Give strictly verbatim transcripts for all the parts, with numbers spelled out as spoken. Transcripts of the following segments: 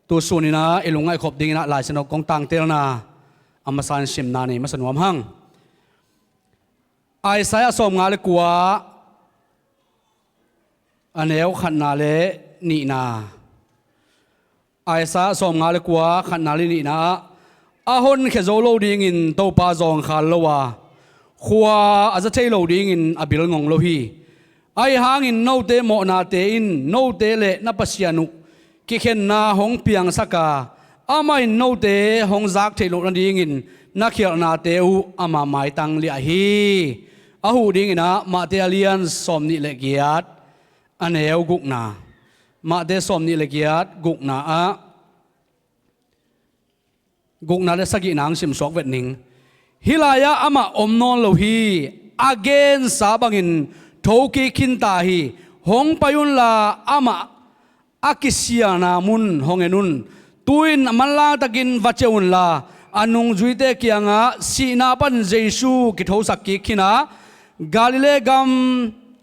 Tu suninah i lungngaih khop dinginah Lai Siangtho kong tangtelna a masa in simna nei masa nuam hang. Isaiah sawmnga le kua, a neu khatna le nihna. Isaiah sawmnga le kua, khatna le nihna ah, a honkhia zo lo dingin Topa zawngkhal lo a, khua a za thei lo dingin a bilngong lo hi. Ahi hangin note mawhnate in note le na Pasian uh kikhenna hong piangsak a, amah in note hong zak theih loh nadingin na khialhnate uh ama maitang liah hi. A huh dinginah Matthai a lian sawmnih le giat, a neu gukna. Matthai sawmnih le giat, gukna ah, gukna le sagihna hong simsuak vet ning. Hih lai-ah amah om nawn lo hi. A gensa bangin thokik khinta hi. Hong pai unla amah a kisialna mun hong en un. Tu-in a manlangtakin va ciah unla a nungzuite kiangah sihna pan Jesu kithosak kik khin a, Galilee gam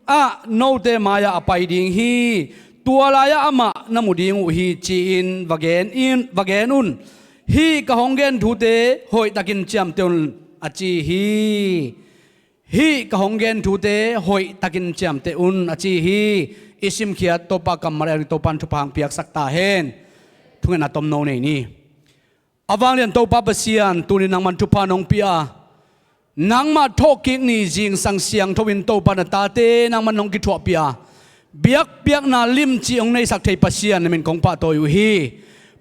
ah note mai-ah a pai ding hi. Tua lai-ah amah na mu ding uh hi, ci-in va gen in, va gen un. Hih ka hong gen thute hoihtakin ciamteh un, a ci hi. Hih ka hong gen thute hoihtakin ciamteh un, a ci hi. I simkhiat Topa kammal a Topan thupha hong piaksak ta hen. Thungetna tomno nei ni. A vanglian Topa Pasian, tuni nangman thupha nong pia a, nangmah thawhkik ni zingsang siangtho in Topa na tate nangman nong kithuahpih a, biakpiakna limci hong neisak thei Pasian na min kong pahtawi uh hi.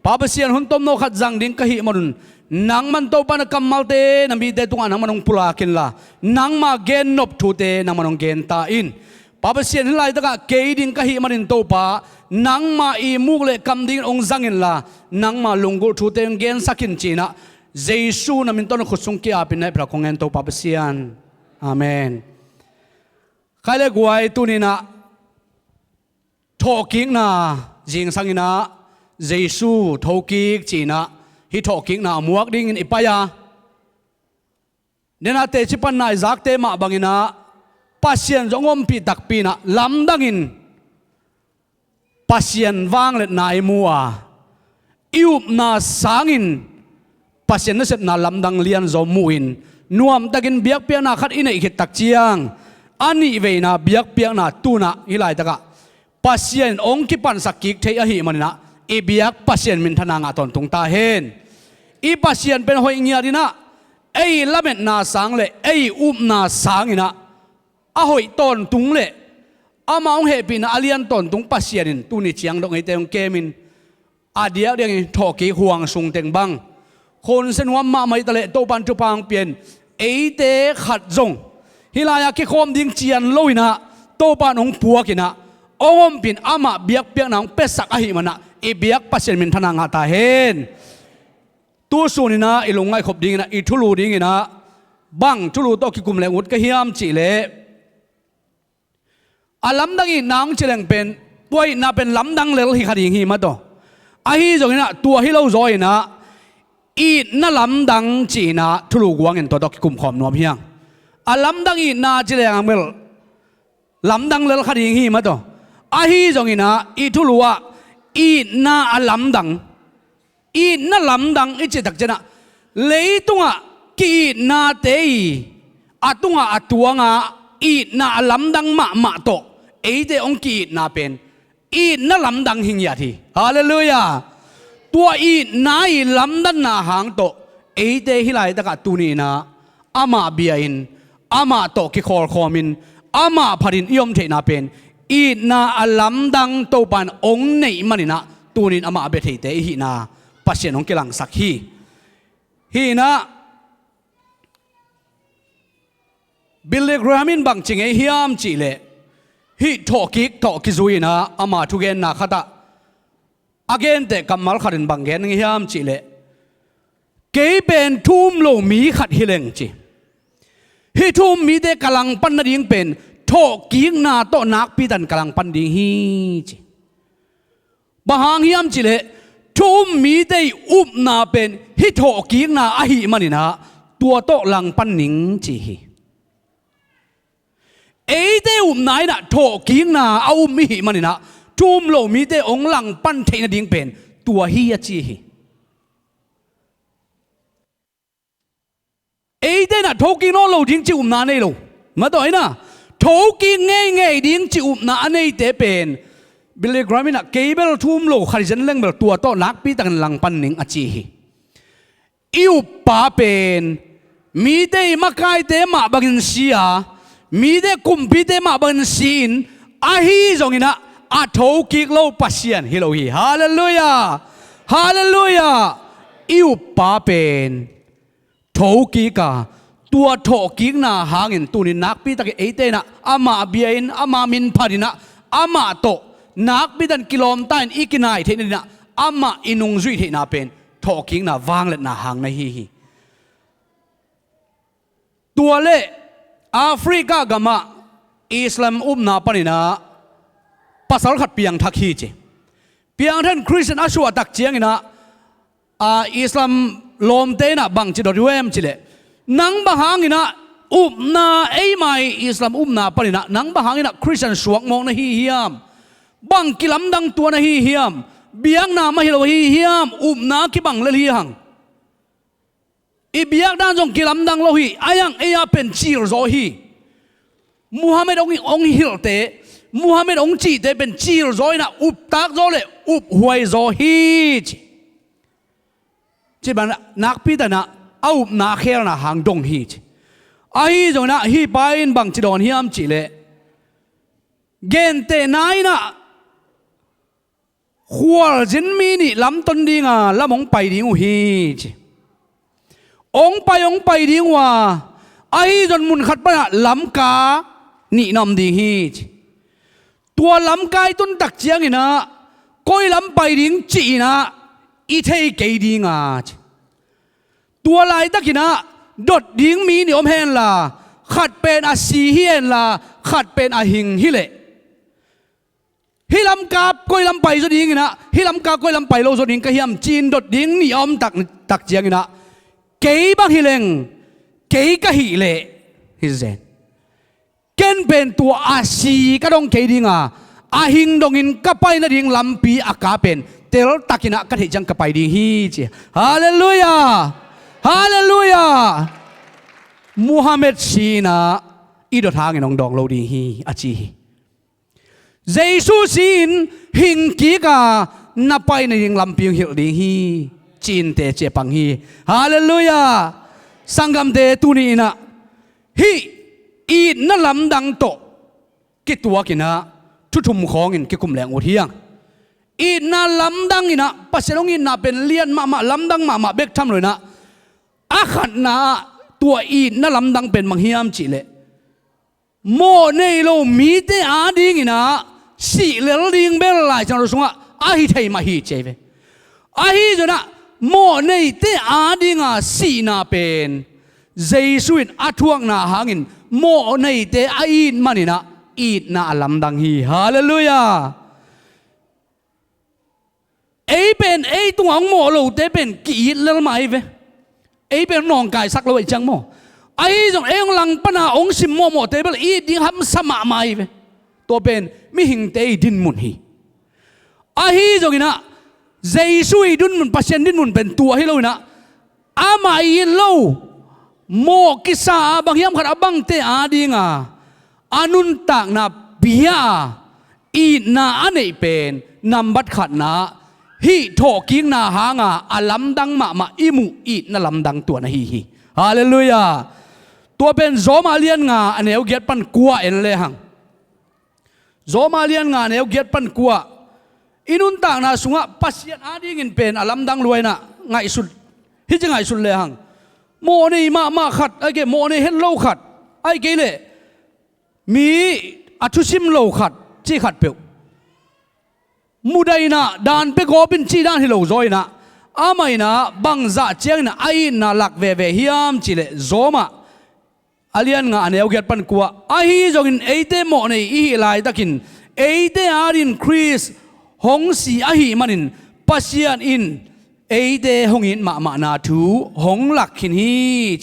Pa Pasian, hun tomno khat zang ding ka hih manun nangman Topa na kammalte na mite tungah nangman hong pulak inla, nangma gennop thute nangman hong genta in. Pa Pasian, hih laitakah kei ding ka hih manin Topa, nangma ihmuk le kam dingin hong zang inla, nangma lunggulh thute hong gensak in, ci-inah Jesu na min tawh na khut sung ki-apin na hehpihna kong ngen, Topa Pasian. Amen. Khaile guai, tuninah thawhkikna zingsanginah Jesu thokik ci-inah hih thawhkikna a muak dingin i pai a, denah teci panna i zakte mah banginah Pasian zong ompih takpi inah lamdangin Pasian vangliatna i mu a, i upna sangin Pasian nasepna lamdang lianzaw muhin nuamtakin biakpiakna khat i neih khit tak ciang, a nihveina biakpiakna tunah hih laitakah Pasian in hong kipansak kik thei ahih maninah i biak Pasian minthana ngah tawntung ta hen. I Pasian pen hoih ngiat inah ei lametna sang le ei upna sanginah a hoih tawntung le amah hong hehpihna a lian tawntung Pasian in tuni ciang dong eite hong kemin a diakdiakin thawhkik huang sung teng bang khonsia nuam mahmah i ta leh Topan thupha hong pia in, eite khat zong hih lai-ah kikhawm ding cian loinah Topan hong puakinah hong ompih in amah biakpiakna hong piasak ahih manah i biak Pasian minthana ngah ta hen. Tu suninah i lungngaih khop dinginah i thulu dinginah bang thulu tawh kikum leng ut ka hiam cihleh, a lamdang itna hong ci leng pen tua itna pen lamdang lel hi kha ding hi mataw. Ahi zonginah tua hi lo zaw inah itna lamdang ci-inah thulu guangin tua tawh kikum khawm nuam hi hang. A lamdang itna ci leng a mel lamdang lel kha ding hi mataw. Ahi zonginah i thulu ah itna a lamdang, itna lamdang i cih tak cianah leitungah ki-itnate i a tungah a tuanga itna a lamdang mahmah tawh eite hong ki-itna pen itna lamdang hi ngiat hi. Halleluiah. Tua itna i lamdanna hang tawh eite hih laitakah tuninah amah bia-in, amah tawh kikhawlkhawmin, amah phatin i om theihna pen itna a lamdang Topa in hong neih maninah tunin amah a bia theite i hihna Pasian hong kilangsak hi. Hinah Billy Graham in bang ci ngei hiam cihleh, hih thawhkik tawh kizui-inah ama thugenna khatah a genteh kammal khatin bang gen ngei hiam cihleh, kei pen thu um lo mi khat hi leng ci. Hih thu um mite ka langpan nading pen thawhkikna tawh nakpi tan ka langpan ding hi ci. Bang hang hiam cihleh thu um mite i upna pen hih thawhkikna ahih maninah tua tawh langpan ning ci hi. Eite upna inah thawhkikna a um ihih maninah thu um lo mite hong langpan theih nading pen Tua hi a ci hi. Eite inah thokik nawn lo ding ci upna nei lo. Mataw inah thokik ngeingei ding ci upna a neite pen Billy Graham inah kei bel thu um lo khat hi zen leng bel tua tawh nakpi takin langpan ning a ci hi. I uppa pen mite i makaite mah bangin si a, mite kumpite mah bangin si-in, ahi zonginah a thokik lo Pasian hi lo hi. Halleluiah. Halleluiah. I uppa pen thokik a, tua thawhkikna hangin tunin nakpi takin eite inah amah bia-in, amah min phatinah, amah tawh nakpi takin kilawmta-in i kinai theihna dinah amah i nungzuih theihna pen thawhkikna vangliatna hang na hi hi. Tua le Africa gamah Islam upna paninah pasal khat piangthak hi ci. Piangthakin Khristian a suahtak cianginah, a, Islam lawmte inah bangci dot uh em cileh, nang bang hanginah upna, eimai Islam upna paninah nang bang hanginah Khristian suakmawk na hi hiam? Bang kilamdang tua na hi hiam? Biakna mah hi lo hi hiam? Upna kibang lel hi hang. I biakdan zong kilamdang lo hi. A iang ei-a pen cilzaw hi. Muhammad hong, hong hilhte, Muhammad hong cihte pen cilzaw inah uptak zaw le uphuai zaw hi ci. Ci bang nakpi tanah a upna khelna hang dong hi ci. Ahi zonginah hih pa in bangci dawn hiam cihleh, gentehna inah khualzin mi nih lamton dinga lam hong pai ding uh hi ci. Hong pai, hong pai ding uh a, ahi zon mun khat panah lamka nih na om ding hi ci. Tua lamka i tuntak cianginah koi lam pai ding cihinah i thei kei dinga ci. Tua laitakinah dot ding mi nih om henla, khat pen a si hi henla, khat pen a hing hileh, hih lamka koi lam pai zaw dinginah, hih lamka koi lam pai lo zaw ding ka hiam ci-in dot ding nih a om tak, tak cianginah, kei bang hileng kei ka hih leh hi zen. Ken pen tua a si ka dong kei dinga, a hing dongin ka pai nading lampi a ka pen teltakinah ka theih ciang ka pai ding hi ci. Halleluiah. Halleluiah. Muhammad si-inah i dot hangin hong dawng lo ding hi a ci hi. Jesu si-in hingkika na pai nading lampi hong hilh ding hi ci-in teci a pang hi. Halleluiah. Sanggamte, tuni inah hih itna lamdang tawh kituakinah thu thum khawngin kikum leng ut hi hang. Itna lamdanginah Pasian hong itna pen lian mahmah, lamdang mahmah bek tham loinah, a khatna ah tua itna lamdang pen bang hiam cihleh, mawh nei lo mite adinginah sih lel ding bel Lai Siangtho sungah a hi thei mah hi ci hi ve. Ahi zonah mawh neite adinga sihna pen Jesu in a thuakna hangin mawh neite a it maninah itna a lamdang hi. Halleluiah. Ei pen ei tungah hong mawh lote pen ki-it lel mah ahi ve. Ei pen hong nawngkaisak lo ahi ciang maw. Ahi zong ei hong langpana hong sim mawhmawhte bel it ding hamsa mahmah ahi ve. Tua pen mihingte i dinmun hi. Ahi zonginah Jesu i dinmun, Pasian dinmun pen tua hi loinah, amah i it lo, mawh kisa a bang hiam khat a bangte adinga a nuntakna pia a, itna a neih pen nambat khatna hih thawhkikna hanga a lamdang mahmah i muh itna lamdang tua na hi hi. Halleluiah. Tua pen Roma lian nga a neu giat pan kua en lehang. Roma lian nga neu giat pan kua. I nuntakna sungah Pasian adingin pen a lamdang luaina ngaihsut. Hih ci ngaihsut lehang. Mawhnei mahmah khat, ahih kei mawhnei het lo khat, ahih kei leh mi a thusim lo khat, cih khat peuh. Mudaina dan pia gawpin cih dan hi lo zaw inah, amah inah bangzah ciangin a itna lak veve hiam cihleh Roma a lian nga a neu giat pan kua. Ahi zongin eite mawhnei i hih laitakin eite adin Khrist hong si ahih manin Pasian in eite hong it mahmahna thu hong lak khin hi.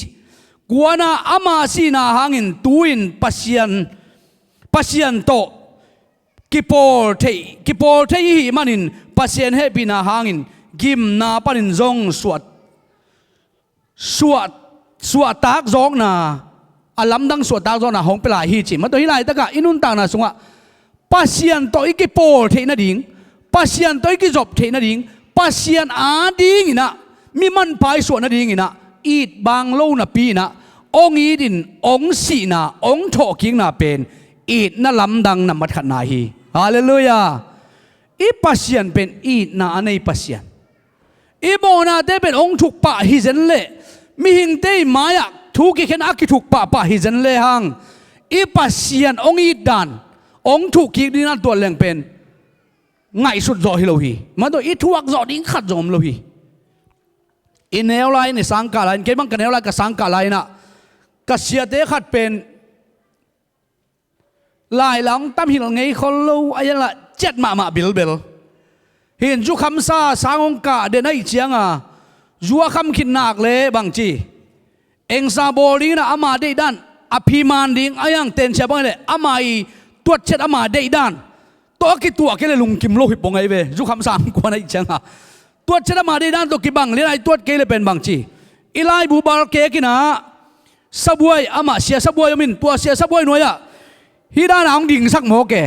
Kuana ama sihna hangin tu-in Pasian, Pasian tawh kipawl thei, kipawl thei i hih manin Pasian hehpihna hangin gimna panin zong suah, suah, suahtak zawkna, a lamdang suahtak zawkna hong pia lai hi ci. Mah tawh hih laitakah i nuntakna sungah Pasian tawh i kipawl theih nading, Pasian tawh i kizop theih nading, Pasian adinginah mi manpha i suah nadinginah it bang lo napi inah hong itin hong sihna, hong thawhkikna pen itna lamdang nambat khatna hi. Halleluiah. I Pasian pen itna a nei Pasian. I mawhnate pen hong thuk pah hi zen leh, mihingte i mai-ah thu kikhen a kithuk pahpah hi zen lehang, i Pasian hong it dan, hong thuk kik ding dan tuat leng pen ngaihsut zawh hi lo hi. Mah tawh i thuak zawh ding khat zong om lo hi. I neu lai-in, i sangkah lai-in, kei bang ka neu lai ka sangkah lai-inah ka siate khat pen lai la hong tam hilh ngei khol lo, a ian lah ciat mahmah bilbel. Hin zukhamsa sang hong kah den ahih cianga zu a kham khit nak le bangci, engsa bawl dinginah ama deihdan, a phiman ding a iang tensia bang hileh ama i tuatciat ama deihdan tawh a kituah kei le lungkim lo hipong ahi ve. Zukhamsa hong kuan ahih cianga tuatciat ama deihdan tawh kibang lian a i tuat kei le pen bangci, i laibu bal kek inah sabuai, amah sia sabuai om in, tua sia sabuai nuai-ah hih dana hong dingsak mawk e.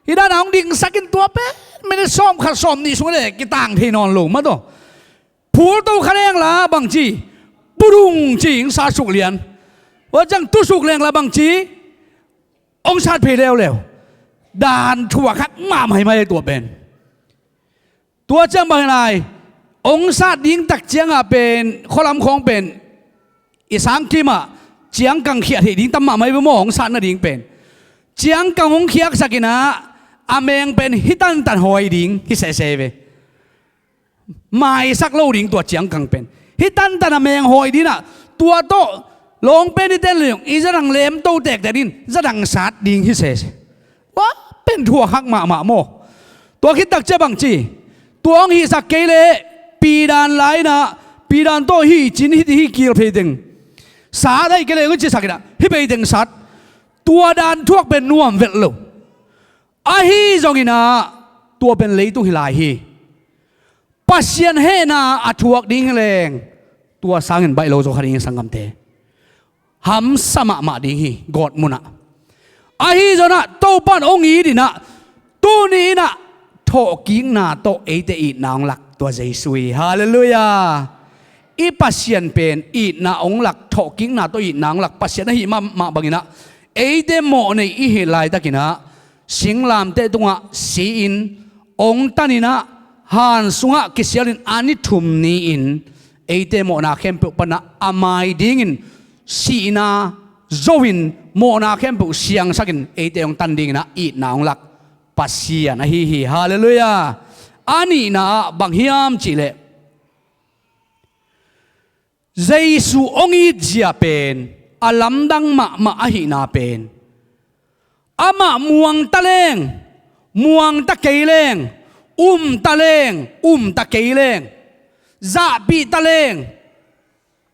Hih dana hong dingsak in tua pen minit sawm khat sawm nih sung le kitang thei nawn lo mah tawh. Phul to kha leng la bangci, budung ci hong sat suk lian. Ua ciang tu suk leng la bangci, hong sat phei leuleu. Dan thuak hak mahmah hi mai tua pen. Tua ciang bang hi lai, hong sat ding tak ciangah pen khualam khawng pen i sangkimah ciangkang khiah theih ding tam mahmah hi ve maw, hong sat nading pen. Ciangkang hong khiaksak inah a meng pen hih tantan hawi ding hi sese hi ve. Maisak lo ding tua ciangkang pen. Hih tantan a meng hawi dinah tua tawh lawng pen i ten leng i zadang lemto tektek din zadang sat ding hi sese. Ua pen thuak hak mahmah maw. Tua khit tak cia bangci, tua hong hihsak kei leh pidan lai-inah pidan tawh hih cin hih, hih kil phei teng sat ahih kei leh hong cisak inah hih phei teng sat. Tua dan thuak pen nuam velh lo. Ahi zonginah tua pen leitung hi lai hi. Pasian hehna a thuak ding hi leng tua sangin baih lo zaw kha ding hi sanggamte. Hamsa mahmah ding hi gawt munah. Ahi zonah Topan hong it inah tuni inah thawhkikna tawh eite itna hong lak tua Jesu hi. Halleluiah. I Pasian pen itna hong lak, thawhkikna tawh itna hong lak Pasian ahi mahmah banginah eite mawhnei i hih laitakinah singlamteh tungah si-in hong taninah han sungah kisialin a ni thum ni-in eite mawhna khempeuh panah a mai dingin sihna zo-in mawhna khempeuh siangsakin eite hong tan dinginah itna hong lak Pasian ahi hi. Halleluiah. A nihna ah bang hiam cihleh Jesu hong it zia pen a lamdang mahmah ahihna pen amah muang ta leng, muang ta kei leng, um ta leng, um ta kei leng, zahpih ta leng,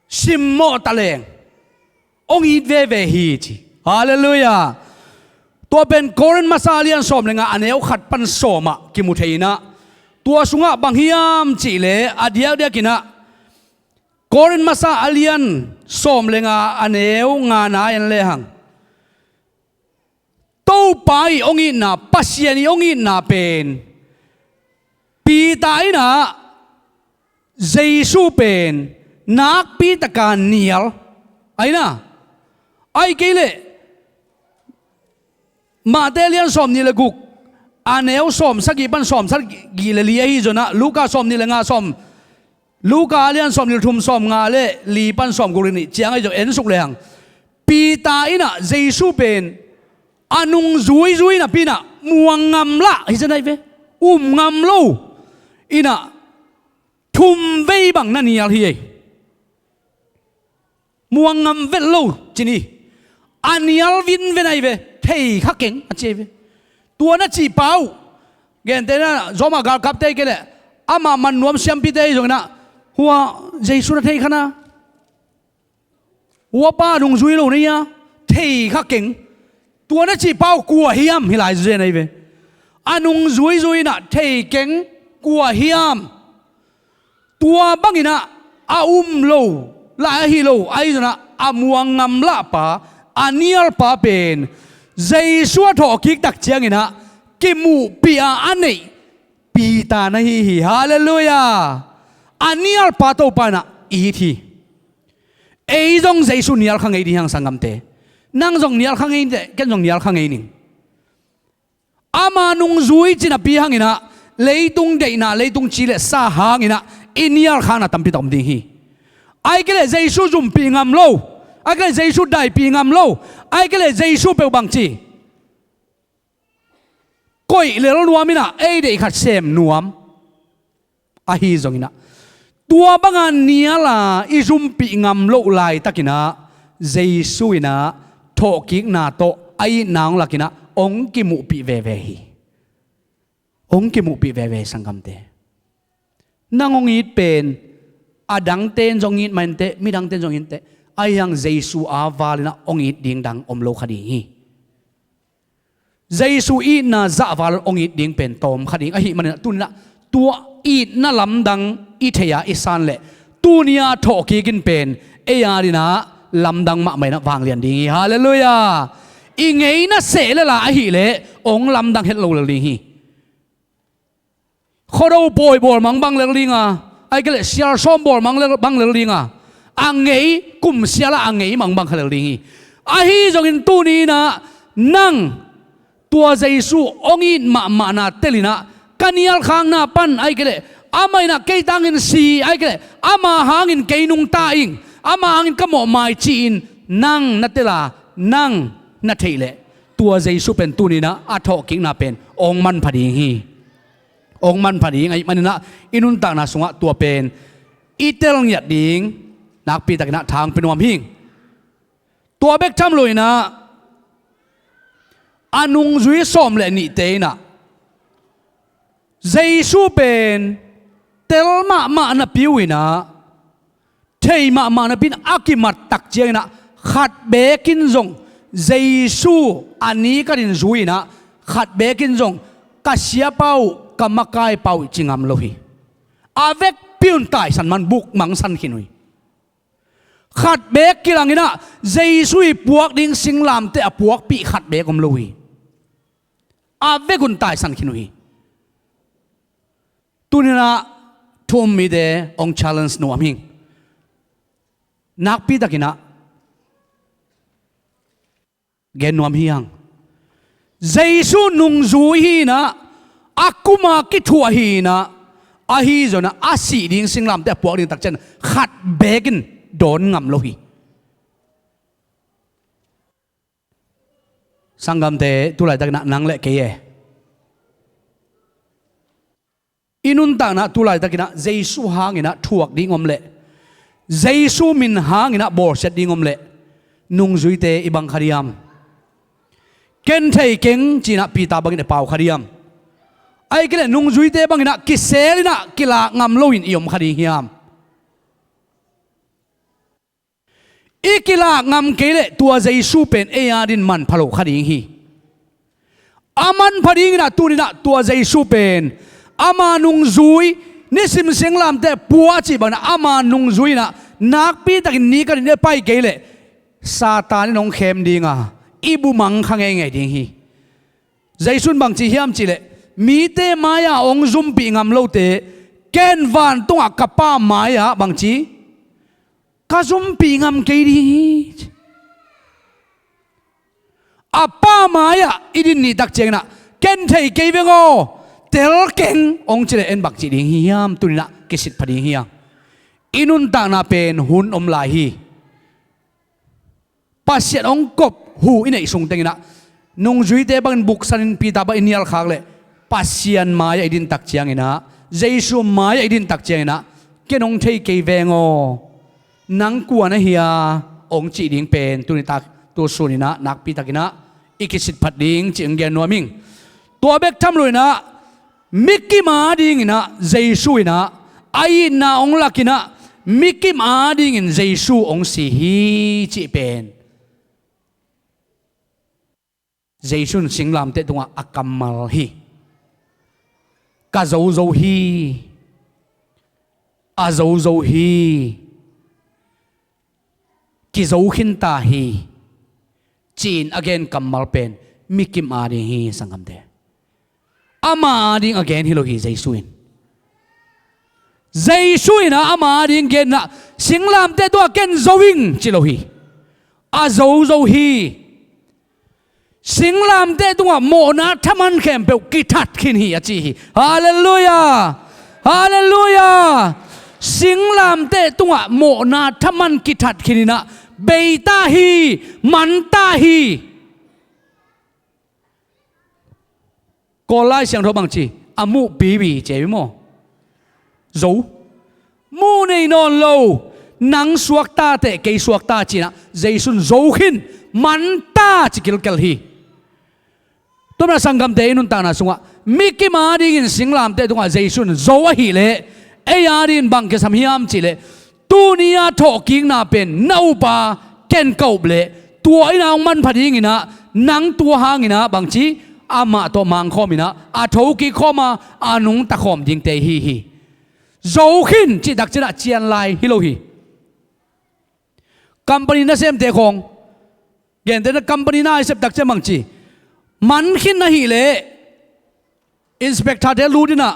simmawh ta leng hong it veve hi ci. Halleluiah. Tua pen Korin masa a lian sawm le nga a neu khat pan sawmah kimu thei inah tua sungah bang hiam cihleh a diakdiakinah Korin masa a lian sawm le nga a neu ngana en lehang Topa ih hong itna, Pasian ih hong itna pen Peter inah Jesu pen nakpi taka nial ahi na. Ahih kei leh Matthai lian sawm nih le guk a neu sawm sagih pan sawm sagih le li ahi zonah Luka sawm nih le nga sawm, Luka a lian sawm nih le thum sawm nga le li pan sawm guk le nih ciang ahi zong en suk lehang Peter inah Jesu pen a nungzuizui napi inah muang ngam lah hi zen ahi ve. Um ngam lo inah thum vei bang na nial hi ei. Muang ngam vet lo cin hi. A nial vinven ahi ve. Thei kha keng a ci ahi ve. Tua na cih pah uh, gentehna zomah galkapte ahi kei leh amah man nuam siampite ahi zonginah hua Jesu na thei kha na. Huapa nungzui lo na hia, thei kha keng. Tua na cih pah uh kua hiam hi lai zen ahi ve. A nungzuizui inah thei keng, kua hiam. Tua bangin ah a um lo, lai ahi lo, ahi zongin ah a muang ngamlah pa, a nial pa pen Jesu a thawhkik tak ciangin ah kimuhpih a a neih Peter na hi hi. Halleluiah. A nial pa Topa in ah it hi. Ei zong Jesu nial kha ngei ding hi hang, sanggamte. Nang zong nial kha ngei in teh, ken zong nial kha ngei ning. Ama nungzui ci napi hangin ah leitung deihna, leitung ci le sa hangin ah i nial khakna tampi tak om ding hi. Ahih kei leh Jesu zumpih ngam lo, ahih kei leh Jesu daipih ngam lo, ahih kei leh Jesu peuh bangci koih lel nuam in ah ei deih khat sem nuam. Ahi zongin ah tua banga nial a i zumpih ngam loh laitakin ah Jesu in ah thawhkikna tawh a itna hong lakin ah hong kimuhpih veve hi. Hong kimuhpih veve hi, sanggamte. Nang hong it pen a dangte in zong it mah in teh, midangte in zong it in teh, ahi hang Jesu a val in ah hong it ding dang om lo kha ding hi. Jesu itna zahval hong it ding pen tawm kha ding ahih manin ah tuni-in ah tua itna lamdang i thei a i san leh tuni-a thawhkik in pen ei adingin ah lamdang mahmah in ah vanglian ding hi. Halleluiah. I ngeina seh le la ahih leh hong lamdang het lo lel ding hi. Khuado pawi bawl mangbang lel ding a, ahih kei leh sial sawm bawl mang lel, bang lel ding a, a ngei, kum sial ah a ngei mangbang kha lel ding hi. Ahi zongin tuni-in ah nang tua Jesu hong it mahmahna tel in ah ka nial khakna pan, ahih kei leh amah in ah kei tangin si, ahih kei leh ama hangin kei nungta ing, ama hangin ka mawhmai ci-in nang na tel a, nang na theih leh tua Jesu pen tuni-in ah a thawhkikna pen hong manpha ding hi. Hong manpha ding ahih manin ah i nuntakna sungah tua pen i tel ngiat ding nakpi takin ah thangpi nuam hi. Tua bek tham lo-in ah a nungzui sawm le nihte in ah Jesu pen tel mahmah napi uh in ah, thei mahmah napi in a kimat tak ciangin ah khat beek in zong Jesu a nikatin zui in ah khat beek in zong ka siapa uh, ka makaipa uh ci ngam lo hi. A vekpi un taisan man buk mangsan khin uh hi. Khat beek kilang in ah Jesu i puak ding singlamteh a puakpih khat beek om lo hi. A vek un taisan khin uh hi. Tuni-in ah thu um mite hong challenge nuam hi. Nakpi takin ah gen nuam hi hang. Jesu nungzui hi in ah, a kum a kithuah hi in ah, ahi zongin ah a sih ding singlamteh a puak ding tak ciang khat beek in dawn ngam lo hi. Sanggamte, tu laitakin ah nang le kei e, i nuntakna tu laitakin ah Jesu hangin ah thuak ding om leh, Jesu min hangin ah bawlsiat ding om leh, nungzuite i bang kha diam? Ken thei keng ci-in ah Peter bangin i pau kha diam? Ahih kei leh nungzuite bangin ah kisel in ah kilak ngam loin i om kha ding hiam? I kilak ngam kei leh tua Jesu pen ei adingin manpha lo kha ding hi. A manpha dingin ah tuni-in ah tua Jesu pen ama nungzui, nisim singlamteh pua cih bangin ah ama nungzui in ah nakpi takin nikatin i pai kei leh Satan in hong khem ding a, i bumang kha ngeingei ding hi. Jesu in bangci hiam cih leh, mite mai-ah hong zumpih ngam lote ken vantungah ka Pa mai-ah bangci ka zumpih ngam kei ding hi. A Pa mai-ah i din ni tak ciangin ah ken thei kei veng aw, tel keng hong ci leh en bangci ding hi hiam? Tuni-in ah kisitpha ding hi hang. I nuntakna pen hun om lai hi. Pasian hong kop hu i neih sung tengin ah nungzuite bangin buksanin Peter bang i nial khak leh Pasian mai-ah i din tak ciangin ah, Jesu mai-ah i din tak ciangin ah, ken hong thei kei veng aw, nang kua na hi a, hong cih ding pen tuni tak, tu sun in ah nakpi takin ah i kisitphat ding cih hong gen nuam ing. Tua bek tham lo-in ah mikim adingin ah Jesu in ah a itna hong lakin ah mikim adingin Jesu hong si hi cih pen Jesu in singlamteh tungah a kammal hi. Ka zozo hi. a zo zo hi, kizo khin ta hi, ci-in a gen kammal pen mikim ading hi, sanggamte. Ama ading a gen hi lo hi, Jesu in. Jesu in ah ama ading gen ah, singlamteh tungah ken zo ing ci lo hi. A zo zo hi. Singlamteh tungah mawhna thaman khempeuh kithat khin hi a ci hi. Halleluiah! Halleluiah! Singlamteh tungah mawhna thaman kithat khin in ah, bei ta hi, man ta hi. Kawl Lai Siangtho bang ci, a muh pipi ci hi maw? Zo. Muh nei nawn lo, nang suakta teh kei suakta ci-in ah, Jesu in zo khin, man ta ci kilkel hi. Tua manin ah sanggamte, i nuntakna sungah mikim adingin singlamteh tungah Jesu in zo ahih leh, ei adingin bang kisam hiam cih leh, tuni-a thawhkikna pen na up a, ken ka up leh tua in ah hong manpha dingin ah, nang tua hangin ah bang ci, amah tawh mangkhawm in ah, a thokik khawm a, a nungta khawm dingte hi hi. Zo khin cih takciang ah cianlai hi lo hi. Company nasemte khawng, gentehna company na i sep takciang bang ci, man khin ahih leh inspector-te lut in ah,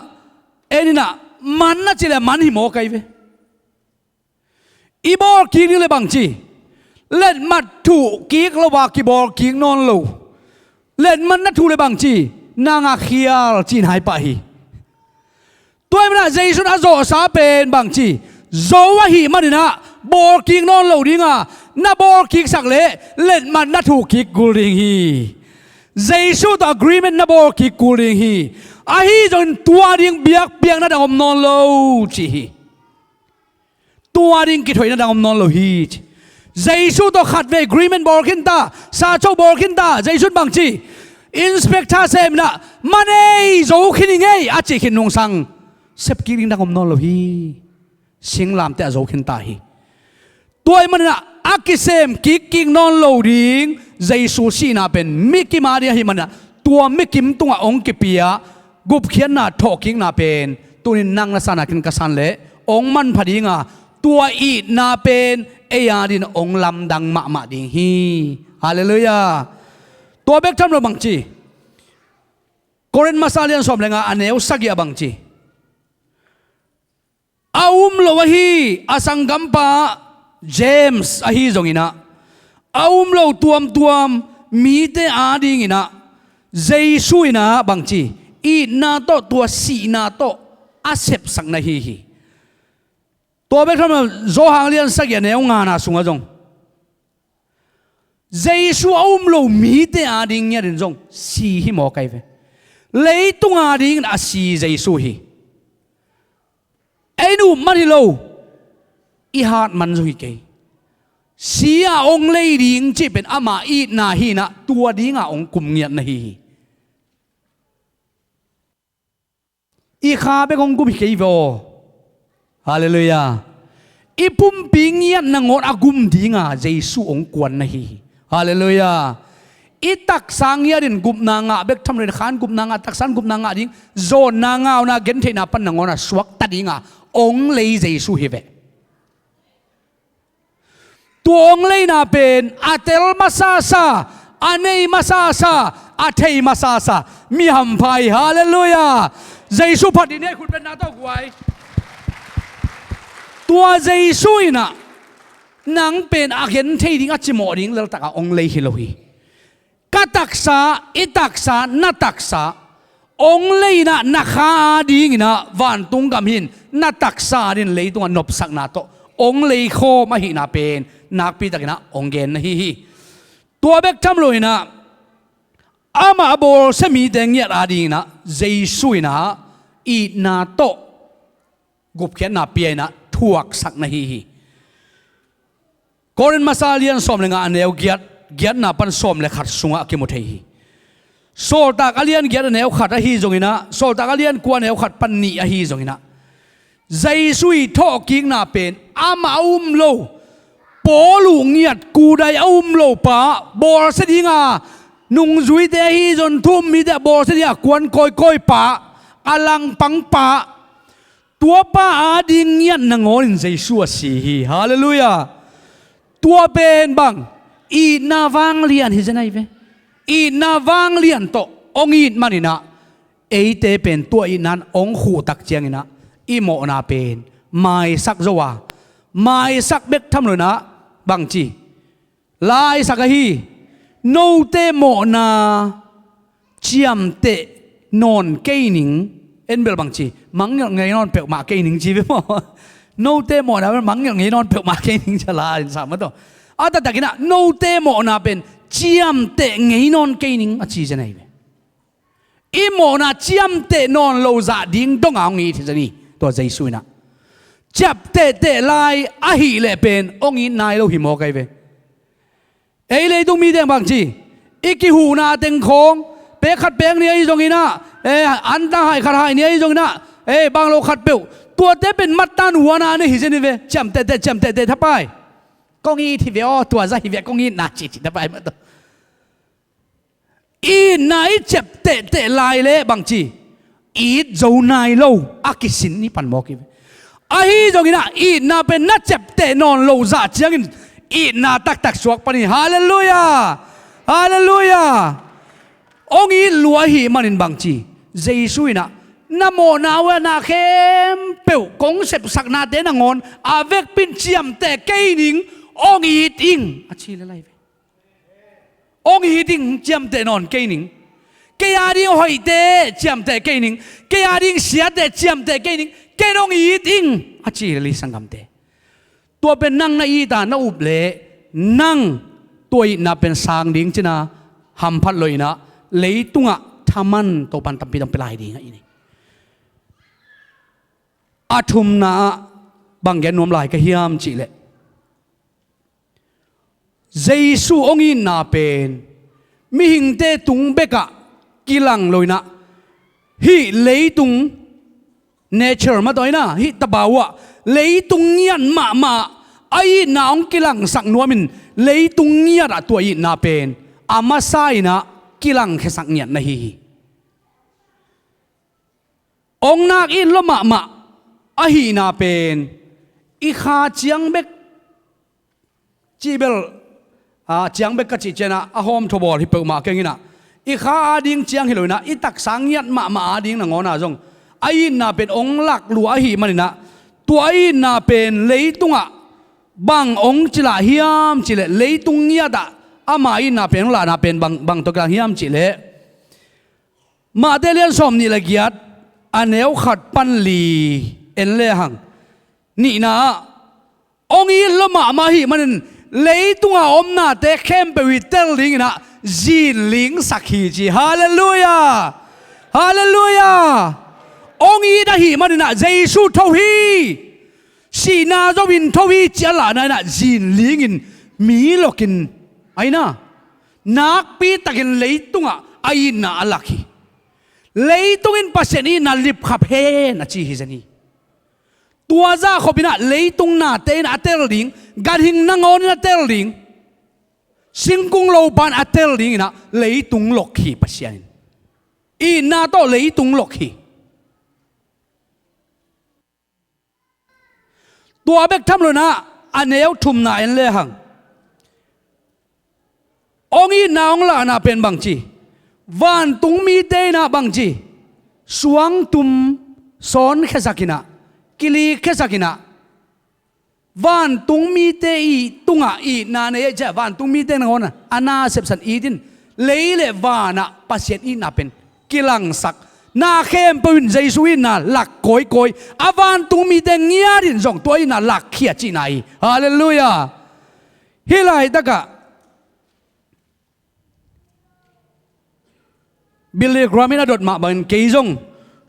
en in ah, man na cih leh man hi mawk ahi ve. I bawlkik ding leh bang ci, letmat thuh kik lo a kibawl kik nawn lo. Letmat na thuh leh bang ci, nang a khial ci-in hai pah hi. Tua ahih manin ah Jesu in a zawhsa pen bang ci, zo ahih manin ah bawlkik nawn lo ding a, na bawlkiksak leh letmat na thuh kik kul ding hi. Jesu tawh agreement na bawlkik kul ding hi. Ahi zongin tua ding biakpiakna dang om nawn lo ci hi. Tua ding kithoihna dang om nawn lo hi ci. Jesu tawh khatvei agreement bawl khin ta, sacho bawl khin ta, Jesu in bang ci, inspector sem in ah, man ei, zo khin ing ei a cih khin nungsang, sep kik ding dang om nawn lo hi. Singlamteh a zo khin ta hi. Tua ahih manin ah a kisem kikkik nawn lo ding Jesu sihna pen mikim ading ahih manin ah, tua mikim tungah hong kipia gupkhiatna, thawhkikna pen tuni-in nang na san a, ken ka san leh hong manpha ding a, tua itna pen ei adingin hong lamdang mahmah ding hi. Halleluiah. Tua bek tham lo bang ci, Korin masa lian sawm leh nga, a neu sagih ah bang ci, a um lo ahi a sanggampa James ahi zongin ah, a um lo tuamtuam mite adingin ah, Jesu in ah bang ci, itna tawh, tua sihna tawh a sepsak na hi hi. Tua bek tham lo, Johan lian sagih a neu ngana sungah zong, Jesu a um lo mite ading ngiatin zong si hi mawk ahi ve. Leitung adingin a si Jesu hi. Ei nuh man hi lo, i hat man zong hi kei. Si a hong lei ding cih pen ama itna hi in ah, tua ding a hong kum ngiat na hi hi. I kha bek hong gum hi kei ve aw. Halleluiah. I pumpi ngiat nangawn a gum ding a Jesu hong kuan na hi hi. Halleluiah. I taksa ngiatin gupna ngah bek tham lo in, khan gupna ngah, taksan gupna ngah ding, zawnna, ngauna, gentheihna pan nangawn a suakta ding a hong lei Jesu hi ve. Tua hong leina pen a tel masasa, a nei masasa, a thei masasa mi hampha hi. Halleluiah. Jesu phat dih ni, khut beng na tawh guai. Tua Jesu in ah nang pen a genthei ding, a cimawh ding leltak a hong lei hi lo hi. Ka taksa, i taksa, na taksa hong lei in ah, na kha adingin ah vantung gam hi in, na taksa adingin leitungah nopsakna tawh hong lei khawm ahihna pen nakpi takin ah hong gen na hi hi. Tua bek tham lo in ah, amah a bawlsia mite ngiat adingin ah Jesu in ah itna tawh gupkhiatna pia in ah thuaksak na hi hi. Korin masa a lian sawm leh nga, a neu giat, giatna pan sawm leh khat sungah a kimu thei hi. Sawltak a lian giat, a neu khat ahi zongin ah, Sawltak a lian kua, a neu khat pan nih ahi zongin ah, Jesu i thawhkikna pen amah a um lo, Paul uh ngiat kudai a um lo pa, bawlsia ding a nungzuite ahi zong thu-um mite a bawlsia ding a kuan kawikawi pa, a langpang pa, Tuapa ading ngiat nangawnin Jesu a si hi. Halleluiah. Tua pen bang, itna vanglian hi zen ahi ve. Itna vanglian tawh hong it maninah, eite pen tua itna in hong khuhtak cianginah, i mawhna pen maisak zo a, maisak bek tham loinah, bangci, laisak ahi, note mawhna ciamteh nawn kei ning. En bel bangci, mangngilh ngei nawn peuhmah kei ning ci ve maw? Note mawhna pen mangngilh ngei nawn peuhmah kei ning ci a la in sa mah tawh. A taktakinah note mawhna pen ciamteh ngei nawn kei ning a ci zen ahi ve. I mawhna ciamteh nawn lo zah ding donga hong it hi zen hi. Tua Jesu inah ciaptehteh lai ahih leh pen hong it nai lo hi mawk ahi ve. Ei leitung mite bangci, i kihuhna teng khawng, pek khat pek ni ahi zonginah, eh, antang hai khat hai ni ahi zonginah, eh, bang lo khat peuh, tuate pen mattan huana ne hi zen hi ve. Ciamtehteh, ciamtehteh thapai. Kong it hi ve aw, tua zah hi ve, kong itna cici thapai mah tawh. Itna i ciaptehteh lai leh bangci, it zo nai lo a kisin i pan mawk hi ve. Ahi zonginah itna pen na ciapteh nawn lo zah ciangin itna taktak suak pan hi. Halleluiah. Halleluiah. Hong it lua ahih manin bangci, Jesu inah na mawhna uh a na khempeuh kong sepsaknate nangawn a vekpin ciamteh kei ning, hong it ing a ci lel ahi ve. Hong it ing, ciamteh nawn kei ning. Kei ading hoihte ciamteh kei ning. Kei ading siate ciamteh kei ning. Ken hong it ing a ci lel hi sanggamte. Tua pen nang na it a na up leh nang tua itna pen sang ding cina hamphat loinah leitungah thaman Topan tampi tampi lai dingah i nei. A thumna ah bang gen nuam lai ka hiam cihleh, Jesu hong itna pen mihingte tung bekah kilang loinah, hih leitung nature mah tawh inah, hih tabau ah leitung ngiat mahmah a itna hong kilangsak nuamin, leitung ngiatah tua itna pen a masa inah kilangkhiasak ngiat na hi hi. Hong nak it lua mahmah ahihna pen i kha ciang bek, cih bel, a, ciang bek ka cih cianah a hawmthaw bawl hi peuhmah keng inah, i kha ading ciang hi loinah i taksa ngiat mahmah ading nangawna zong a itna pen hong lak lua ahih maninah, tua a itna pen leitungah bang hong cilah hiam cihleh, leitung ngiatah ama itna pen hong lahna pen bang, bang tawh kilang hiam cihleh, Mate lian sawm nih le giat, a neu khat pan li en lehang, nihna ah, hong it lua mahmah ahih manin leitunga omnate khempeuh i tel dinginah zinlingsak hi ci. Halleluiah. Halleluiah. Hong it ahih maninah Jesu tho hi, sihna zo in tho hi ci a lahna inah zinlingin mi lokin a inah nakpitakin leitungah a itna a lak hi. Leitung in Pasian itna lipkhap hen a ci hi zen hi. Tua zahkhop inah leitung nate in a tel ding, ganhing nangawn in a tel ding, singkung lopan a tel dinginah leitung lok hi Pasian in. Itna tawh leitung lok hi. Tua bek tham loinah a neu thumna en lehang, hong itna hong lahna pen bangci, vantung mite inah bangci, suangtum sawnkhiasakinah, kilikkhiasakinah, vantung mite i tungah itna nei ahih ciah vantung mite nangawn a na sepsan itin, lei le vanah Pasian itna pen kilangsak. Na khempeuh in Jesu itna lak kawikawi, a vantung mite ngiatin zong tua itna lakkhia cihna hi. Halleluiah. Hih laitakah Billy Graham in a dot mah bangin kei zong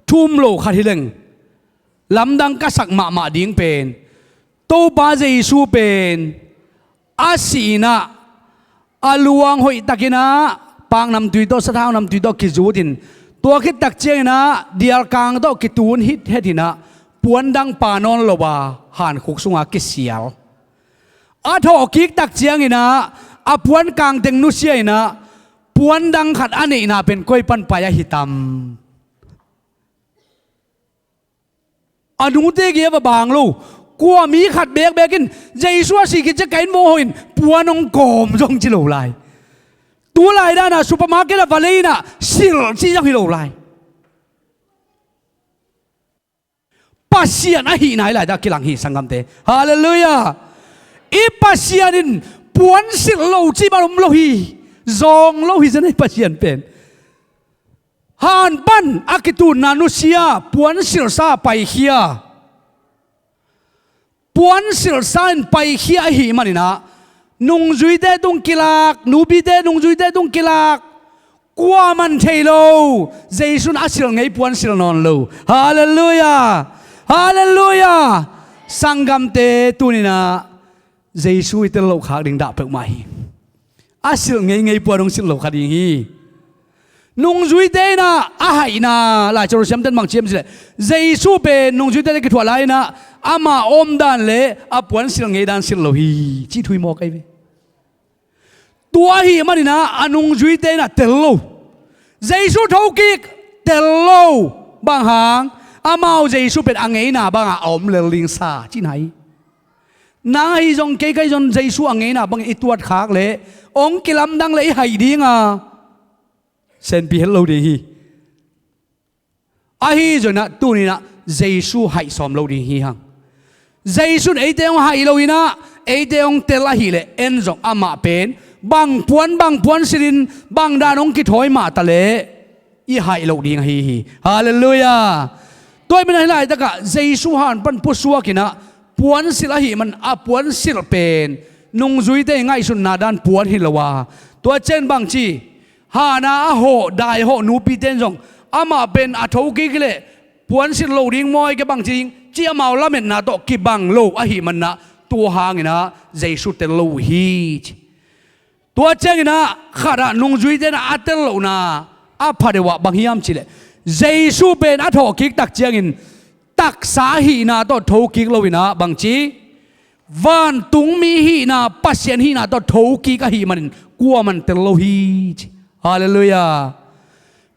thu um lo khat hileng lamdang ka sak mahmah ding pen, Topa Jesu pen a sihinah a luang hoihtakinah paknamtui tawh, sathau namtui tawh kizutin, tua khittak cianginah dialkang tawh kitun hithet hinah puandang pa nawn lo a hankhuk sunga kisial. A thawhkiktak cianginah a puankang teng nusia inah puandang khat a neihna pen koi pan pai ahi tam? A nute gei a va bang lo. Kua mi khat bekbek in Jesu a sih khit ciang ka inn vawng hawhin puan hong kawm zong ci lo lai. Tu lai dan a supermarket ah va lei in ah silh cih zong hi lo lai. Pasian ahihna i laitak kilang hi, sanggamte. Halleluiah. I Pasian in puan silh lo cih bang om lo hi. Zawng lo hi zen, i Pasian pen. Han pan a kitunna nusia, puan silhsa paikhia. Puan silhsa in paikhia ahih manin ah nungzuite tung kilak, nupite nungzuite tung kilak, kuaman thei lo. Jesu in a silh ngei puan silh nawn lo. Halleluiah. Halleluiah. Sanggamte, tuni in ah Jesu i tel loh khak ding dah peuhmah hi. A silh ngeingei puan hong silh lo kha ding hi. Nungzuite in ah a haihna, Lai Siangtho siamten bang ci hiam cih leh, Jesu pen nungzuite a kithuah lai in ah ama omdan le a puan silh ngei dan silh lo hi, cih thu hi mawk ahi ve. Tua ahih manin ah a nungzuite in ah tel lo. Jesu thokik, tel lo. Bang hang? Amau Jesu pen a ngeina bangah a om lel ding sa cihna hi. Nang ahi zong, kei ka hi zong, Jesu a ngeina bangin i tuat khak leh hong kilamdang leh i haih ding a, senpi het lo ding hi. Ahi zongin ah tuni in ah Jesu haih sawm lo ding hi hang. Jesu in eite hong haih lo in ah eite hong tel ahih leh, en zong amah pen bang puan bang puan silhin bang dan hong kithawi mah ta leh i haih loh ding ahi hi. Halleluiah. Tua ahih manin ah hih laitakah Jesu han pan pusuak in ah puan silh ahih man a puan silh pen nungzuite i ngaihsutna dan puan hi lo a, tua ciang bang ci, han a a hawh, dai hawh nupite in zong amah pen a thokik hi leh puan silh lo ding maw, kei bang ci ding, ci amau lametna tawh kibang lo ahih manin ah tua hangin ah Jesu tel lo uh hi ci. Tua ciangin ah khat ah nungzuite in ah a tel lohna a phadeuh ah bang hiam cih leh, Jesu pen a thawhkik tak ciangin taksa hihna tawh thokik lo in ah bang ci, vantungmi hihna, Pasian hihna tawh thokik ahih manin kuaman tel lo hi ci. Halleluiah.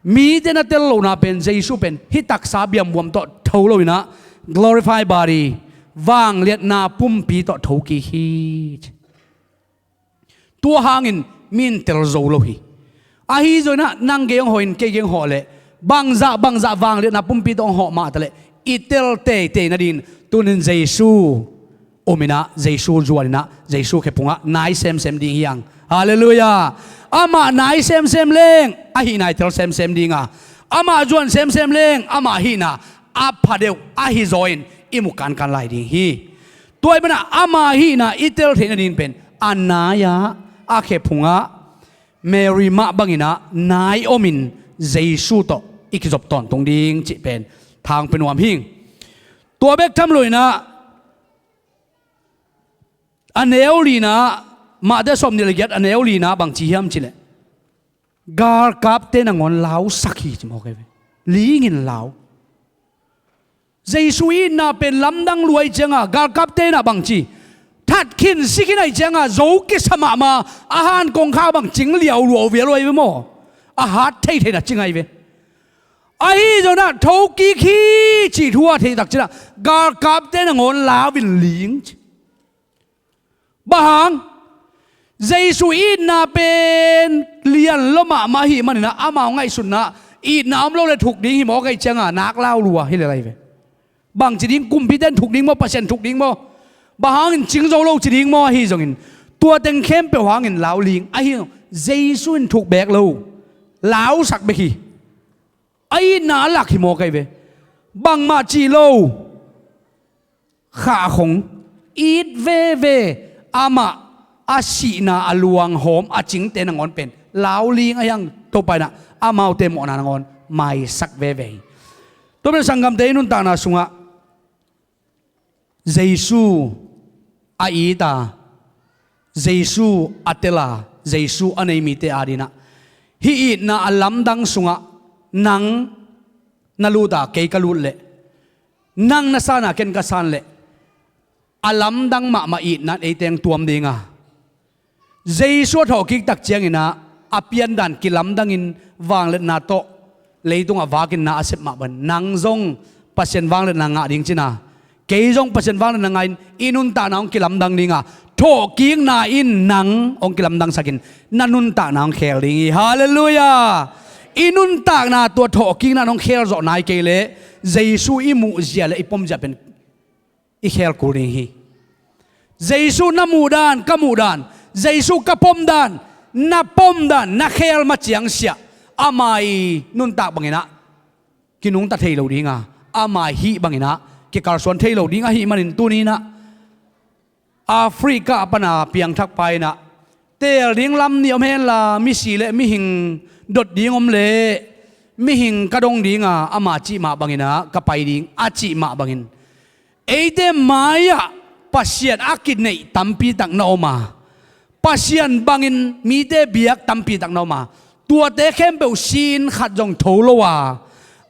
Mite in a tel lohna pen Jesu pen hih taksa biambuam tawh tho lo in ah glorified body, vangliatna pumpi tawh thokik hi ci. Tua hangin mi in tel zo lo hi. Ahi zongin ah nang gei hong hawh in, kei gei hong hawh leh, bangzah bangzah vangliatna pumpi tawh hong hawh mah ta leh i tel teitei nadingin tuni in Jesu um in ah, Jesu zuan in ah, Jesu khephungah nai semsem ding hi hang. Halleluiah. Amah nai semsem leng ahihna i tel semsem ding a, amah zuan semsem leng amah hihna a phadeuh ahi zaw in i mu kankan lai ding hi. Tua ahih manin ah ama hihna i tel theih nading pen a nai-ah, a khephungah Mary mah bangin ah nai omin Jesu tawh i kizop tawntung ding cih pen thang pe nuam hing. Tua bek tham lo in ah a neu lina, Mate sawmnih le giat a neu lina bang ci hiam cih leh, galkapte nangawn lausak hi ci mawk ahi ve. Lingin lau. Jesu itna pen lamdang lua ahih cianga galkapte in ah bang ci, that khin si khin ahih cianga zo kisa mahmah, a han kongkhak bang cing liau lua uh vial uh ahi ve maw? A hat thei thei na cing ahi ve. Ahi zongin ah thokik hi cih thu a theih tak ciangin ah galkapte nangawn lau in ling ci. Bang hang? Jesu itna pen lian lua mahmah ahih manin ah amau ngaihsutna itna om lo le thuk ding hi mawk ahih cianga nak lau lua hi lel ahi ve. Bang ci ding, kumpite in thuk ding maw, Pasian thuk ding maw? Bang hangin cing zo lo ci ding maw? Ahi zongin tua teng khempeuh hangin lau ling ahi zong Jesu in thuk beek lo, lausak bek hi. A itna a lak hi mawk ahi ve. Bangmah cih lo, khahkhong it veve, amah a sihna a luanghawm a cingte nangawn pen lau ling ahi hang, Topa in ah amaute mawhna nangawn maisak veve hi. Tua pen sanggamte i nuntakna sungah Jesu a it a, Jesu a tel a, Jesu a nei mite adingin ah hih itna a lamdang sungah nang na lut a, kei ka lut leh, nang na san a, ken ka san leh, a lamdang mahmah itna in eite hong tuam ding a, Jesu a thawhkik tak ciangin ah a piandan kilamdangin vangliatna tawh leitungah vakinna a sep mah bangin nang zong Pasian vangliatna ngah ding cina, kei zong Pasian vangliatna ngah in, i nuntakna hong kilamdang dinga, thawhkikna in nang hong kilamdangsakin, na nuntakna hong khel ding hi. Halleluiah. I nuntakna tua thawhkikna in hong khel zawh nai kei leh, Jesu i muhzia le i pomzia pen i khel kul ding hi. Jesu na muhdan, ka muhdan, Jesu ka pomdan, na pomdan, na khel maciang siah, ama i nuntak banginah kinungta thei lo dinga, ama i hih banginah kikalsuan thei lo ding ahih manin tuninah Africa pana piangthak pa inah, teel ding lam nih om henla, misi le mihing dot ding om leh, mihing ka dong dinga, ama cih mah banginah ka pai ding a cih mah bangin, eite mai-ah Pasian a kineih tampi tak na om a, Pasian bangin mite biak tampi tak na om a, tuate khempeuh si-in khat zong tho lo a,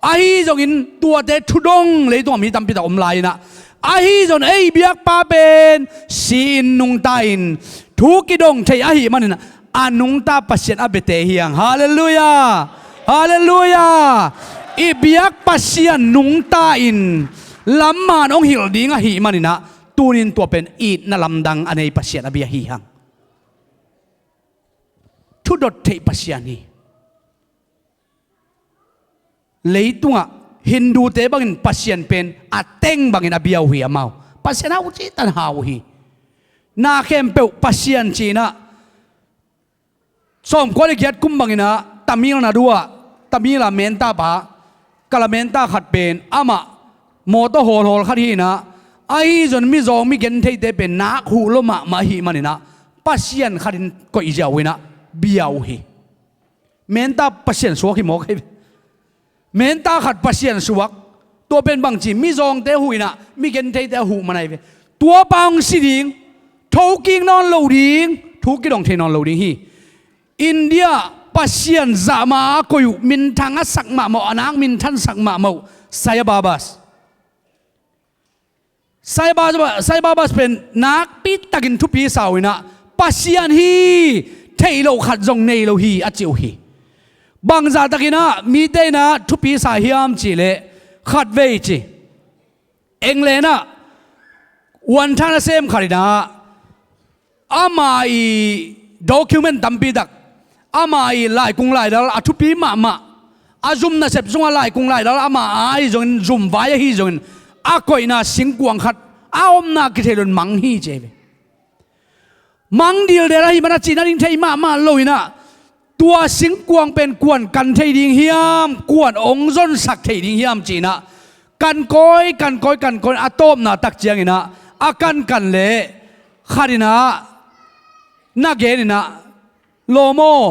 ahi zongin tuate thudong leitungah mi tampi tak om lai inah, ahi zong ei biakpa pen si-in nungta-in thu kidong thei ahih maninah, a nungta Pasian a biate hi hang. Halleluiah. Halleluiah. I biak Pasian nungta-in lamman hong hilh ding ahih maninah, tunin tua pen itna lamdang a nei Pasian a bia hi hang. Thudot theih Pasian hi. Leitungah Hindute bangin Pasian pen a teng bangin a bia uh hi amau. Pasian hau cihtan hau uh hi. Na khempeuh Pasian cinah, sawmkua le giat kum banginah Tamil Nadu ah, Tamil a menta pa, kala menta khat pen amah mawtaw hawlhawl khat hinah, ahi zong mizawng mi gentheite pen nak huh lo mahmah ahih maninah, Pasian khatin koihziau inah bia uh hi. Menta Pasian suak hi mawk hi. Menta khat Pasian suak, tua pen bangci, mizawngte huh inah mi gentheite a huh man ahi ve. Tua pa hong si ding, thokik nawn lo ding, thu kidong thei nawn lo ding hi. India Pasian zahma a koih uh, minthang a sak mahmah uh, a nak minthan sak mahmah uh, Sai Babas. Sai Ba-, Sai Babas pen nakpi takin thupi sa uh inah, Pasian hi theih loh khat zong nei lo hi a ci uh hi. Bangzah takinah mite inah thupi sa hiam cihleh, khatvei ci, England ah uanthan a sem khat inah, ama i document tampi tak, ama i laikung laidal a thupi mahmah, a zum nasep sungah laikung laidal ama ahi zongin, zum vai ahi zongin, a koihna singkuang khat a omna kithei loin mang hi ci hi ve. Mang dildel ahih mana cihna ding thei mahmah lo inah, tua singkuang pen kuan kan thei ding hiam, kuan ong zonsak thei ding hiam cinah, kan kawi, kan kawi, kan kawi, a tawpna tak cianginah a kankan leh khat inah na gen inah, lawm aw,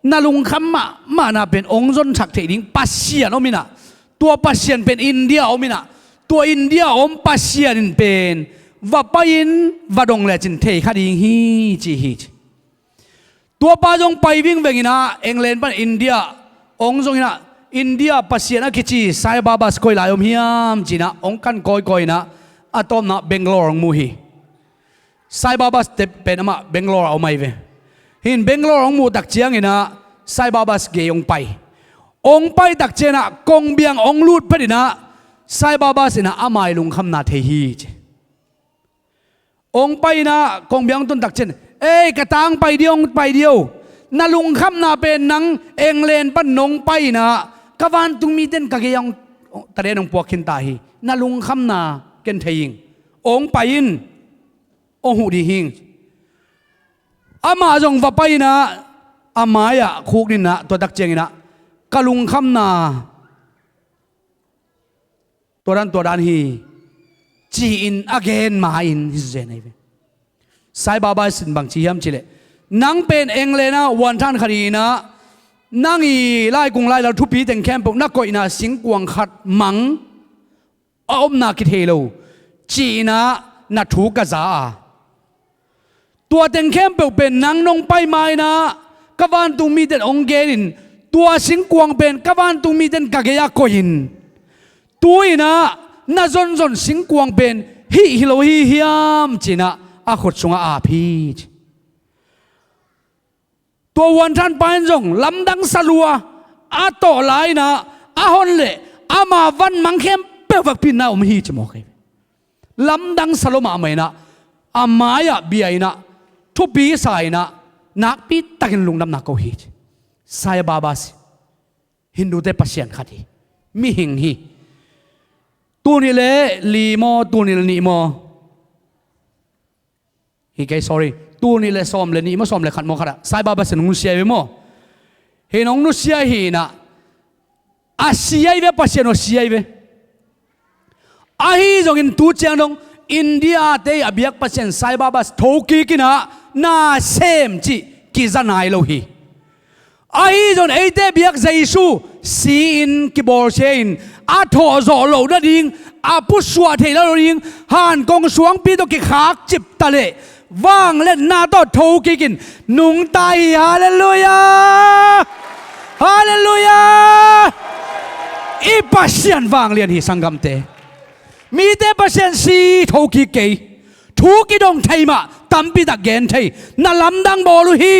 na lungkham mahmahna pen ong zonsak thei ding Pasian om inah, tua Pasian pen India om inah, tua India om Pasian in pen va pai-in va dong lecin thei kha ding hi ci hi ci. Tua pa zong pai vingveng inah England pan India ong zong inah, India Pasian a kici Sai Babas koi lai om hiam cinah ong kan kawikawi inah, a tawpna Bangalore ong mu hi. Sai Babas te pen amah Bangalore a om ahi ve. Hin Bangalore ong muh tak cianginah Sai Babas gei ong pai. Ong pai tak cianginah kongbiang ong lut phetinah Sai Babas inah ama i lungkhamna thei hi ci. Ong pai inah kongbiang ong tun tak cian, ei, ka tang pai dih, ong pai dih o. Na lungkhamna pen nang England pan nong pai inah ka vantung mite in ka gei ah ong, taden ong puak khin ta hi. Na lungkhamna ken thei ing. Ong pai in, ong huh dih hing. Amah zong va pai inah a mai-ah khukdinah tua tak cianginah, ka lungkhamna tua dan tua dan hi, ci-in a gen ma-in hi zen ahi ve. Sai Babas in bang ci hiam cihleh, nang pen England ah uanthan khat hi inah, nang i laikung laidal thupi teng khempeuh na koihna singkuang khat mang a omna kithei lo, ci-inah na thu ka za a, tua teng khempeuh pen nang nong pai ma-inah ka vantung mite in ong genin, tua singkuang pen ka vantung mite in ka gei-ah koihin, tu-inah na zonzon singkuang pen hih hi lo hi hiam, ci-inah a khut sungah ap hi ci. Tua uanthan pa in zong lamdang sa lua, a tawh lai-inah a hon leh ama van mang khem khempeuh vekpi in na om hi ci mawk hi. Lamdang sa lo mahmah in ah, a mai-ah bia in ah, thupi sa in ah, nakpi takin lungdamna ko hi ci. Sai Baba si. Hindute pasian khat hi. Mihing hi. Tul nih le li maw, tul nih le nih maw? Hi kei, sorry. Tul nih le sawm le nih maw, sawm le khat maw, khat ah Sai Baba si nong nusia hi ve maw? Hi nong nusia hi in ah, a sia hi ve, Pasian aw, sia hi ve. Ahi zongin tu ciang dong India te a biak Pasian Sai Baba thokik in ah na sem cih kiza nai lo hi. Ahi zongin eite biak Jesu si-in kibawlsia in a thawh zawh loh nading, a pusuah theih loh nading, hankong suangpi tawh kikhak cip ta leh vangliatna tawh thokik in nungta hi. Halleluiah! Halleluiah! I Pasian vanglian hi, sanggamte. Mite pasian si thokik kei. Thu kidong thei mah, tampi tak gen thei. Na lamdang bawl uh hi.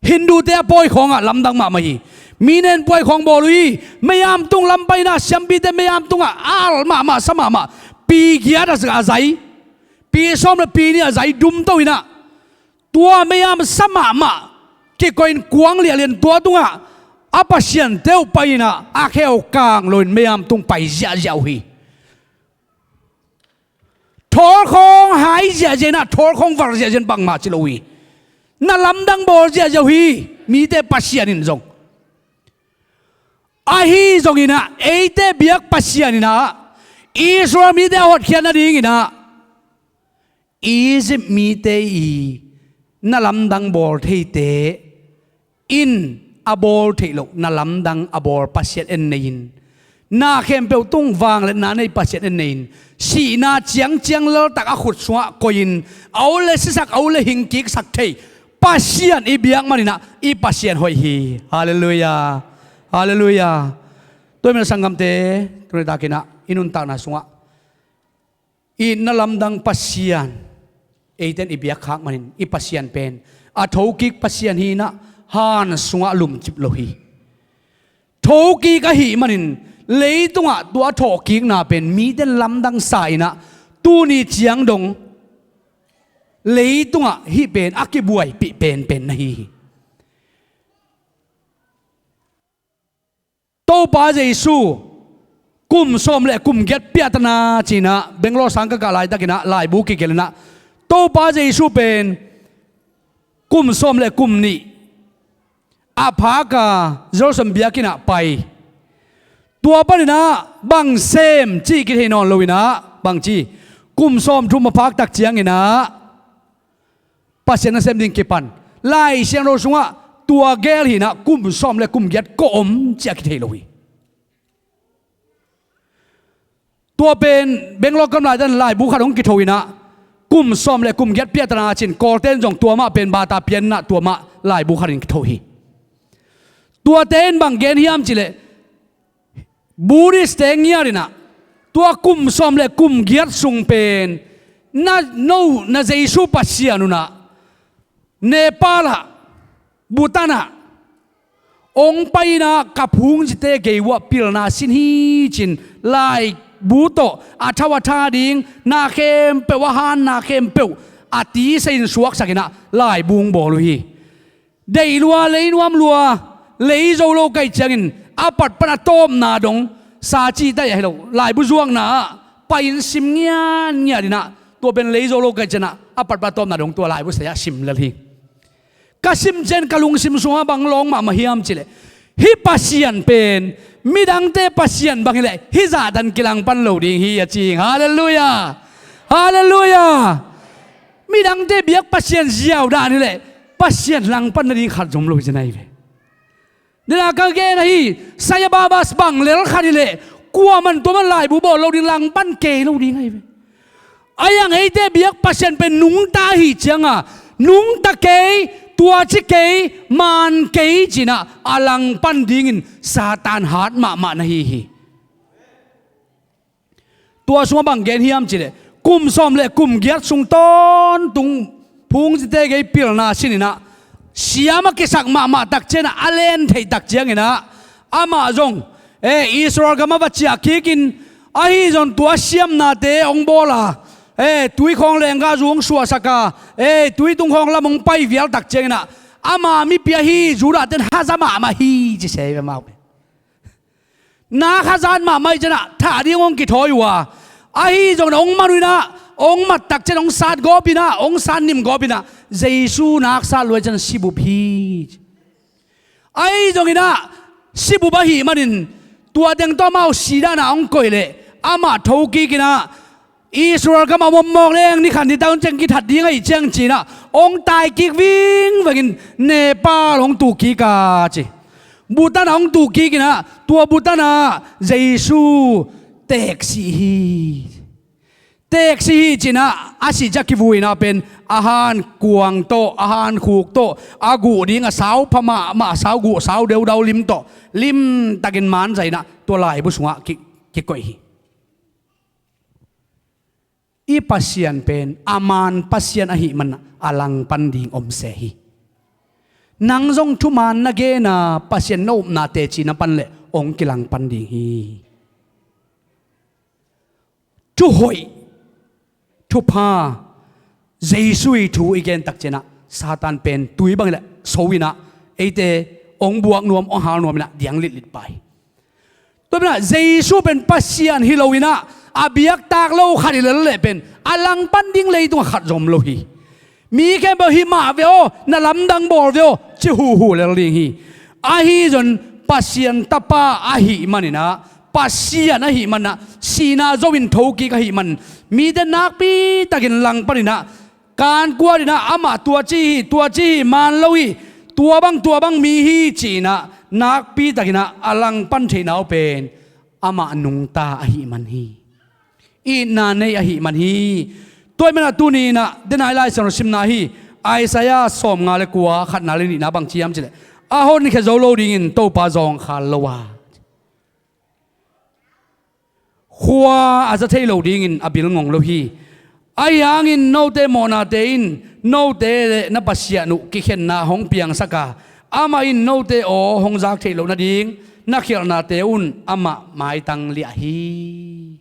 Hindute a pawi khawngah lamdang mahmah hi. Mi nen pawi khawng bawl uh hi. Meiam tung lam paina siampite meiam tungah al mahmah, sa mahmah. Pi giat a zai. Pi sawm le pi nih a zai dum to in ah, tua meiam sa mahmah kikoih in kuang liahlian tua tungah a pasian teuh pai in ah, a kheu kang lo in meiam tung pai ziahziah uh hi. Thawlkhawng hai ziahziah in ah, thawlkhawng var ziahziah in bangmah ci lo uh hi. Na lamdang bawl ziahziah uh hi. Mite pasian in zong. Ahi zongin ah, eite biak Pasian in ah, Israel mite a hotkhiat nadingin ah, Egypt mite i na lamdang bawl theite in a bawl theih loh, na lamdang a bawl Pasian en nei in. Na khempeuh tung vangliatna nei Pasian en nei in. Sihna ciangciang laltak a khut sungah koih in, a ul le sisak, a ul le hingkiksak thei Pasian i biak manin ah, i Pasian hoih hi. Halleluiah. Halleluiah. Tua hi manin ah sanggamte, tuni takin ah i nuntakna sungah i na lamdang Pasian, eite in i biak khak manin i Pasian pen a thokik Pasian hi in ah, han sungah lumcip lo hi. Thokik ahih manin leitungah tua thawhkikna pen mite in lamdang sa in ah, tuni ciang dong leitungah hih pen a kibuaipih penpen na hi hi. Topa Jesu kum sawm le kum giat piatana ci in ah, Bangalore sang ka kah laitakin ah laibu kigelh in ah, Topa Jesu pen kum sawm le kum nih a phak a Jerusalem biakinn ah pai. Tua panin ah bang sem cih kithei nawn lo in ah, bang ci, kum sawm thum a phak tak ciangin ah Pasian nasem ding kipan, Lai Siangtho sungah tua gel hi in ah kum sawm le kum giat kua om cih a kithei lo hi. Tua pen Bangalore kam laitan laibu khat hong kitho in ah, kum sawm le kum giat piatana ci in, Kawlten zong tua mah pen bata pian in ah tua mah laibu khat in kitho hi. Tuate in bang gen hiam cih leh, Buddhist-te ngiat in ah, tua kum sawm le kum giat sung pen na, no, na Jesu Pasian un ah Nepal ah, Bhutan ah hong pai in ah ka phungzite gei uh ah pilna sin hi ci in, laibu tawh a thau a tha ding, na khempeuh a han, na khempeuh a tisa in suaksak in ah laibu hong bawl uh hi. Deih lua, lei nuam lua, lei zo lo ka hih ciangin a pat pan a tawpna dong sa cih ta hi lo, laibu zuakna ah pai-in sim ngiatngiat in ah, tua pen lei zo lo ka hih ciangin ah a pat pan a tawpna dong tua laibu sa-ah sim lel hi. Ka sim ciang ka lungsim sungah bang lawng mahmah hiam cih leh, hih Pasian pen midangte Pasian bang hi leh hih zah tan kilangpan lo ding hi a ci hi. Halleluiah. Halleluiah. Midangte biak Pasian ziau dan hi leh Pasian langpan nading khat zom lo hi ci na hi ve. Dena ka gen ahi, Saya Babas bang lel khat hi leh kuaman tua man laibu bawl lo ding, langpan kei lo ding ahi ve. Ahi zongin eite biak Pasian pen nungta ahih ciangin, nungta kei, tuaci kei, maan kei ci-in ah a langpan dingin Satan hat mahmah na hi hi. Tua sungah bang gen hiam cih leh, kum sawm le kum giat sung tawntung phungzite gei pilna sin-in ah, siam a kisak mahmah tak ciangin ah, a len theih tak ciangin ah, amah zong eh, Israel gam a va ciah kikin, ahi zong tua siamnate hong bawl a, eh, tui khawng lenggahzu hong suahsak a, eh, tui tung khawng lam hong pai vial tak ciangin ah, ama mipi ahi Judah ten haza mahmah hi ci se ve mau. Nak hazat mahmah hi ciangin ah thah ding hong kithawi uh a, ahi zongin hong man uh in ah, hong mat tak ciangin hong sat gawp in ah, hong sat nim gawp in ah, Jesu nak sat lua ciangin si bup hi. Ahi zongin ah si bup ahih manin tua teng tawh amau si dan ah hong koih leh amah tho kik in ah, Israel gam a om mawk leng ni khat ni tak hun ciang kithat ding ahih ciang ci-in ah hong tai kik vingveng in Nepal hong tu kik a ci. Bhutan ah hong tu kik in ah tua Bhutan ah Jesu teeksi hi. Teeksi hi ci-in ah a sih ciang kivui in ah pen a han kuang tawh, a han khuk tawh, a guh ding a sau pha mahmah, a sau guh, sau deudau lim tawh, limtakin manzai in ah tua laibu sungah ki, kikoih hi. I Pasian pen a man Pasian ahih manin ah a langpan ding om se hi. Nang zong thuman na gen a, Pasian na upna teci na pan leh hong kilangpan ding hi. Thuhoih, thupha, Jesu i thu i gen tak ciangin ah Satan pen tui bang hi leh so in ah eite hong buak nuam, hong hal nuam in ah diang litlit pah hi. Tua pen ah Jesu pen Pasian hi lo in ah, a biaktak lo khat hi lel leh pen a langpan ding leitungah khat zong om lo hi. Mi khempeuh hih mah ve aw, na lamdang bawl ve aw, ci huhu lel ding hi. Ahi zong Pasian Tapa ahih manin ah, Pasian ahih manin ah, sihna zo in thokik ahih manin mite nakpi takin langpan in ah, kan kuat in ah amah tua ci hi, tua ci hi, man lo hi, tua bang, tua bang mi hi ci-in ah nakpi takin ah a langpan theihna uh pen amah nungta ahih man hi. Itna nei ahih man hi. Tua ahih manin ah tuni in ah, den a i Lai Siangtho simna hi, Isaiah sawmnga le kua, khatna le nihna bang ci hiam cih leh, a honkhia zo lo dingin Topa zawngkhal lo a, khua a za thei lo dingin a bil ngong lo hi. Ahi hangin note mawhnate in note le na Pasian uh kikhenna hong piangsak a, amah in note aw hong zak theih loh nading na khialhnate un amah maitang liah hi.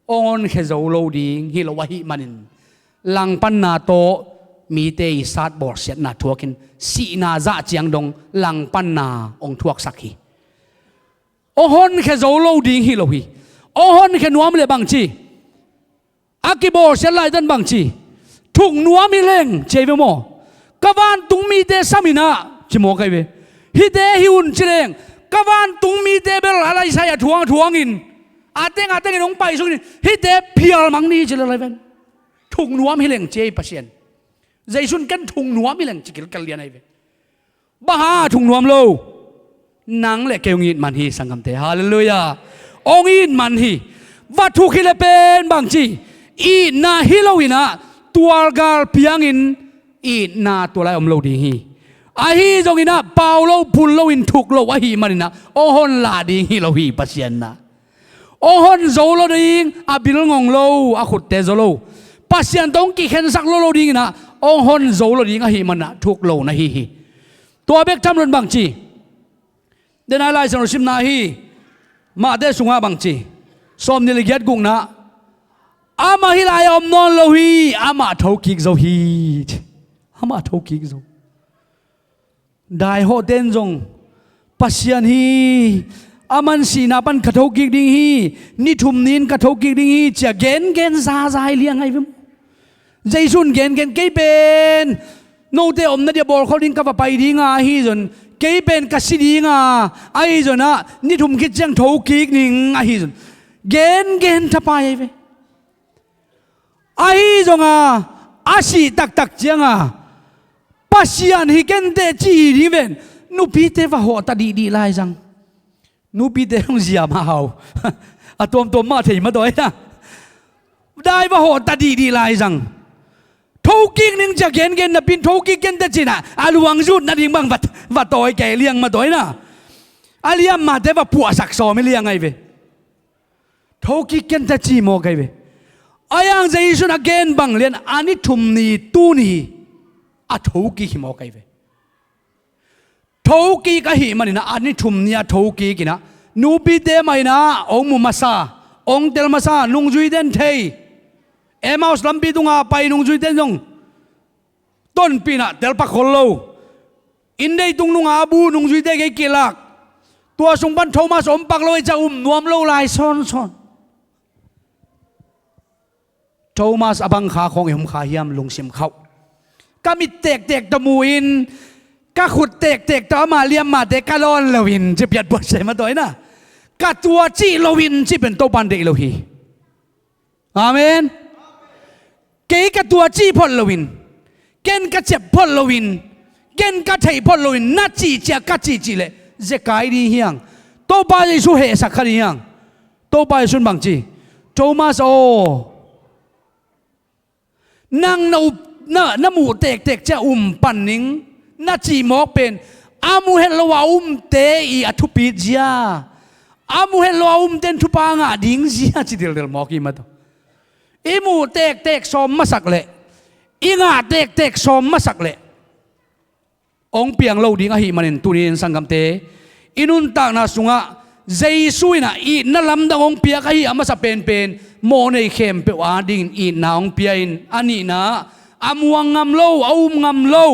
Hong honkhia zo lo ding hi lo ahih manin, langpanna tawh mite i sat bawlsiatna thuakin, sihna zah ciang dong langpanna hong thuaksak hi. Hong honkhia zo lo ding hi lo hi. Hong honkhia nuam leh bang ci? A kibawlsiat laitan bang ci? Thuk nuam hi leng ci ahi ve maw? Ka vantung mite sam in ah ci mawk ahi ve. Hihte hi un ci leng, ka vantung mite bel a laisai a thuang a thuangin, a teng a tengin hong paisuk in, hihte phial mang ni ci lel ahi ven. Thuk nuam hi leng ci ahi Pasian. Jesu in ken thuk nuam hi leng ci kilkel lian ahi ve. Bang hang a thuk nuam lo? Nang le kei hong it man hi, sanggamte. Halleluiah. Hong it man hi. Va thuk hi leh pen bang ci? Itna hi lo in ah, tualgal piangin itna tua lai om lo ding hi. Ahi zongin ah pau lo, phul loin thuk lo ahih manin ah hong hon lah ding hi lo hi Pasian in ah. Hong hon zo lo ding, a bil ngong lo, a khutte zo lo, Pasian tawh hong kikhensak lo lo dingin ah hong hon zo lo ding ahih manin ah thuk lo na hi hi. Tua bek tham lo in bang ci? Den a i Lai Siangtho simna hi, Mate sungah bang ci? Sawmnih le giat, gukna, amah hih lai-ah om nawn lo hi, amah thokik zo hi. Amah thokik zo. Daihawhte in zong, Pasian hi, aman sihna pan ka thokik ding hi, ni thum ni-in ka thokik ding hi, ci-a gengen zaza hi liang ahi ve maw? Jesu in gengen, kei pen note omna dia bawlkhol ding ka va pai ding a, ahi zong kei pen ka si ding a, ahi zong ah ni thum khit ciang thokik ning, ahi zong gengen thapai ahi ve. Ahi zong a, a sih taktak ciang a, Pasian hi kenteh ci hi ding ven, nupite va hawh ta dihdih lai zang. Nupite hong zia mah hau. A tuamtuam mah thei mah tawi na. Dai va hawh ta dihdih lai zang. Thokik ning ci-a gengen napi-in thokik kenteh ci-in ah, a luang zut nading bang va, va tawi kei liang mah tawi na. A liammate va puahsak sawm hi liang ahi ve. Thokik kenteh ci mawk ahi ve. Ahi hang Jesu in a gen bang lian, a ni thum ni tuni a thokik hi mawk ahi ve. Thokik ahih manin ah, a ni thum ni-a thokik in ah, Nupite mah in ah hong mu masa, hong tel masa, nungzuite in thei. Emmaus lampi tungah pai nungzuite in zong tonpih in ah telpak khol lo. Inn deitung nungah a bu nungzuite gei kilak. Tua sung pan Thomas om pak lo ahih ciang um nuam lo lai sawnsawn. Thomas a bang kha khawng i hum kha hiam, lungsim khauh. Ka mit tektek tawh mu-in, ka khut tektek tawh ama liammate ka lawn loin, ci piat buatsia mah tawh hi na. Ka tua cih loin, ci pen Topa in deih lo hi. Amen. Kei ka tua cih phot loin, ken ka ciap phot loin, ken ka theih phot loin, na cih ciang ka cih cih leh zekai ding hi hang. Topa Jesu hehsak kha ding hi hang. Topa Jesu in bang ci, Thomas aw, nang na up, na, na muh tektek ciang um pan ning, na cih mawk pen a mu het lo a umte i a thupit zia, a mu het lo a umte in thupha ngah ding zia, ci dildil mawk hi mah tawh. I muh tektek sawm masak leh, i ngah tektek sawm masak leh, hong piang lo ding ahih manin tuni-in sanggamte, i nuntakna sungah Jesu in ah itna lamdang hong piak ahi a masa penpen, mawhnei khempeuh adingin itna hong pia in, a nihna, a muang ngam lo, a um ngam lo,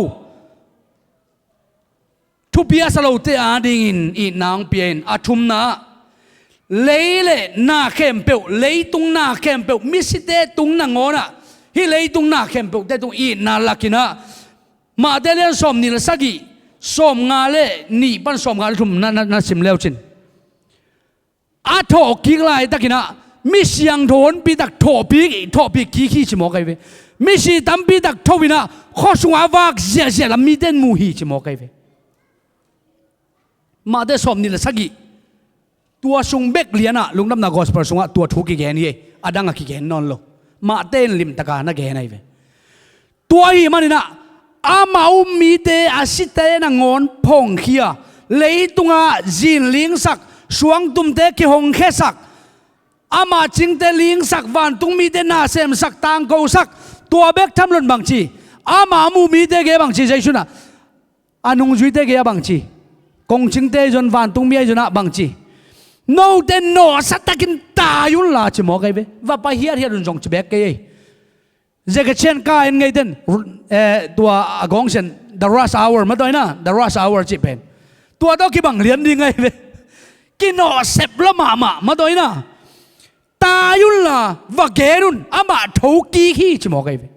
thupi a sa lote adingin itna hong pia in, a thumna, lei le na khempeuh, leitung na khempeuh, misite tung nangawn ah, hih leitung na khempeuhte tung itna lak in ah, Matthai lian sawmnih le sagih, sawmnga le nih pan sawmnga le thum na, na, na sim leu cin. A thawhkik laitakin ah, mi siangtho honpi tak thawhpik, thawhpik kik hi ci mawk ahi ve. Misi tampi tak tho in ah, khua sungah a vak ziahziah lam mite in mu hi ci mawk ahi ve. Matthai sawmnih le sagih. Tua sung bek lian ah, Lungdamna Gospel sungah tua thu kigen hi, a dang a kigen nawn lo. Matthai in limtaka na gen ahi ve. Tua ahih manin ah, amah um mite a site nangawn phawngkhia, leitungah zin lingsak, suangtumte kihongkhiasak, amah cingte lingsak, vantung mite nasemsak, tangkosak, tua bek tham loin bang ci, amah a mu mite gei bang ci, Jesu in ah, a nungzuite gei ah bang ci, kongcingte ahi zong, vantungmi ahi zong ah bang ci, note nawhsa takin tai unla ci mawk ahi ve. Va pai hiathiat un zong ci bek kei ei. Jackie Chan ka en ngei ten, eh, tua a gawng sian, The Rush Hour mah tawh hi na, The Rush Hour cih pen. Tua tawh kibang lian ding ahi ve. Kinawhsep lua mahmah mah tawh hi na. Tai unla, va gen un, amah thokik hi ci mawk ahi ve.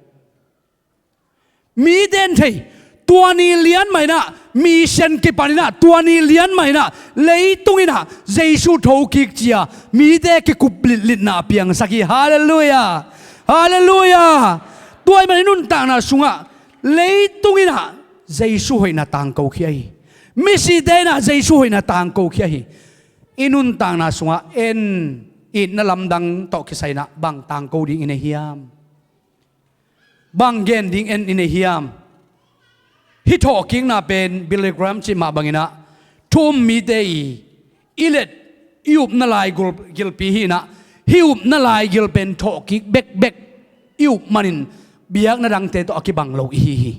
Mite in thei, tua ni lian mah in ah, mission kipan in ah, tua ni lian mah in ah, leitung in ah, Jesu thokik ci-a, mite kikup litlitna piangsak hi. Halleluiah. Halleluiah. Tua ahih manin nuntakna sungah, leitung in ah, Jesu hoihna tangkokhia hi. Misite in ah, Jesu hoihna tangkokhia hi. I nuntakna sungah en, itna lamdang tawh kisai in ah, bang tangko ding i nei hiam? Bang gen ding en i nei hiam? Hih thawhkikna pen Billy Graham cih mah bangin ah, thu um mite i, i let, i upna laigil, gilpi hi in ah, hih upna laigil pen thawhkik bekbek i up manin biakna dangte tawh a kibang lo i hi hi.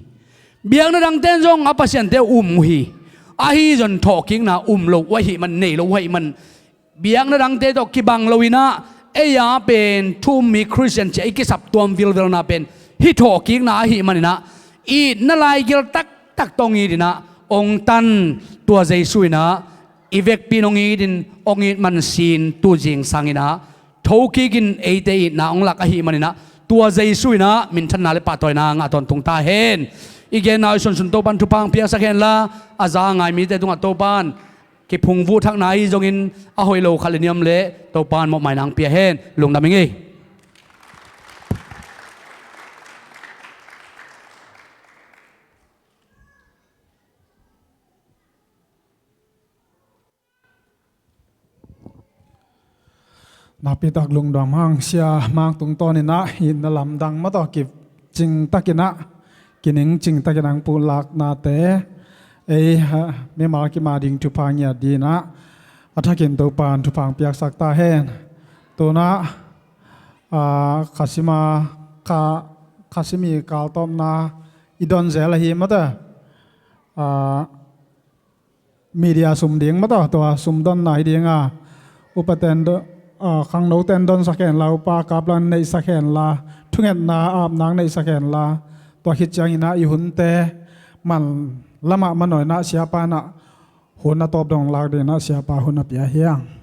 Biakna dangte in zong a pasiante um uh hi. Ahi zong thawhkikna um lo uh ahih man, nei lo uh ahih man, biakna dangte tawh kibang lo in ah, ei a pen thu um mi Khristian ci-a i kisap tuam vilvelna pen hih thawhkikna ahih man in ah, itna laigil taktak tawh hong it in ah, hong tan, tua Jesu in ah, i vekpi in hong it in, hong it man sin tu zingsang in ah, thokik in eite itna hong lak ahih man in ah, tua Jesu in ah, minthanna le pahtawina ngah tawntung ta hen. I genna uh i sunsun Topa'n thupha hong piaksak hen la, a za a ngai mite tungah Topa'n kiphungvuh thakna ahi zongin, a hoih lo khat le nih om leh Topa'n mawhmaina hong pia hen. Lungdam ing ei. Nakpi tak lungdam hang, Sia Mang tungtawn in ah, itna lamdang mah tawh kicing takin ah, kiningcing takin ah hong pulaknate, ei, ha, mimal kim a ding thupha ngiat dingin ah, a thakin Topa'n thupha hong piaksak ta hen. Tu-in ah, ah, Khasima, Kha-, Khasimi kaltawpna i don zel ahi mah teh. Ah, media sum ding mataw, tua sum donna hi dinga, upa ten do, ah, khangno ten donsak henla, upa kaplan neihsak henla, thungetna apnang neihsak henla, tua khit cianginah i hunte man lamah manawinah siapa inah hun a tawp dong lak dinginah siapa hun a pia hiang.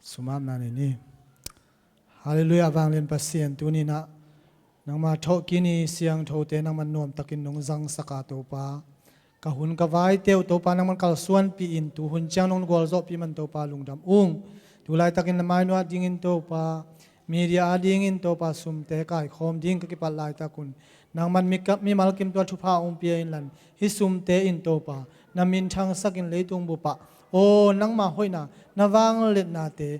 Sumapna nei ni. Halleluiah, vanglian Pasian, tuninah nangma thawhkini siangthote nangman nuamtakin nong zangsaka Topa, ka hun ka vaite uh Topa nangman kalsuanpih in, tuhun ciang nong gualzawhpih man Topa lungdam ung. Tulaitakin na mainuah dingin Topa, media adingin Topa sumte kaikhawm ding ka kipat laitakun nangman mi ka, mimal kim tua thupha hong pia inlan, hih sumte in Topa na minthangsakin leitung bupah, aw nangma hoihna, na vangliatnate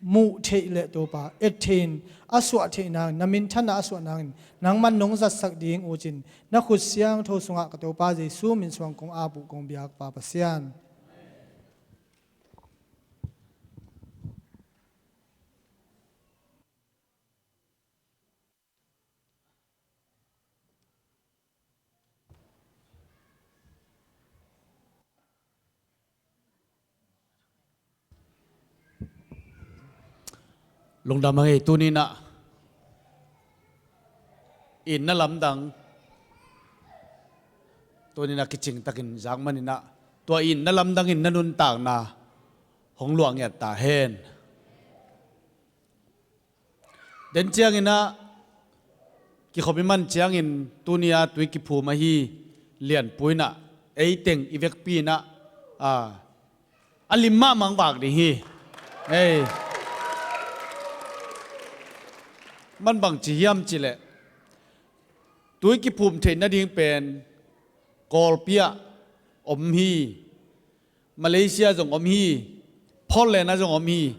muh theih leh Topa et theihin a suah theih nangin, na minthanna a suah nangin nangman nong zatsak ding uh cin, na khut siangtho sungah ka Topa Jesu min suang kong ap uh kong biak Pa Pasian. Lungdam hang ei, tuninah itna lamdang, tuninah kicingtakin zak maninah tua itna lamdangin na nuntakna hong luah ngiat ta hen. Den cianginah kikhop i man ciangin tunia tui kiphum ahi Lianpu inah eiteng i vekpi inah, a, a lim mahmah vak ding hi. Ei, man bangci hiam cileh, tui kiphum theih nading pen Kawlpi ah om hi. Malaysia zong om hi. Portland ah zong om hi.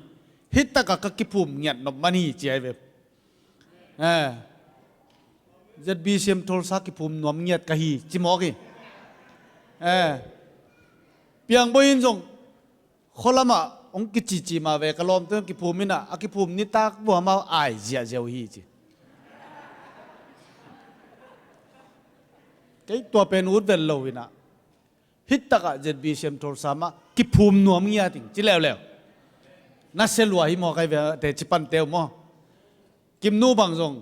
Hitakah ka kiphum ngiat nop man hi ci ai ve. Eh. ZBCM Tulsa kiphum nuam ngiat ka hi ci mawk hi. Eh. Piangboi in zong khualamah hong kicici mah ve, ka lawmte hong kiphum inah a kiphum nitak buamah ai ziahziah uh hi ci. Kei tua pen ut vel lo inah hitakah ZBCM Tulsa mah kiphum nuam ngiat ing ci leuleu. Na sia lua hi maw, kai ve teci pante uh maw. Kimnu bang zong,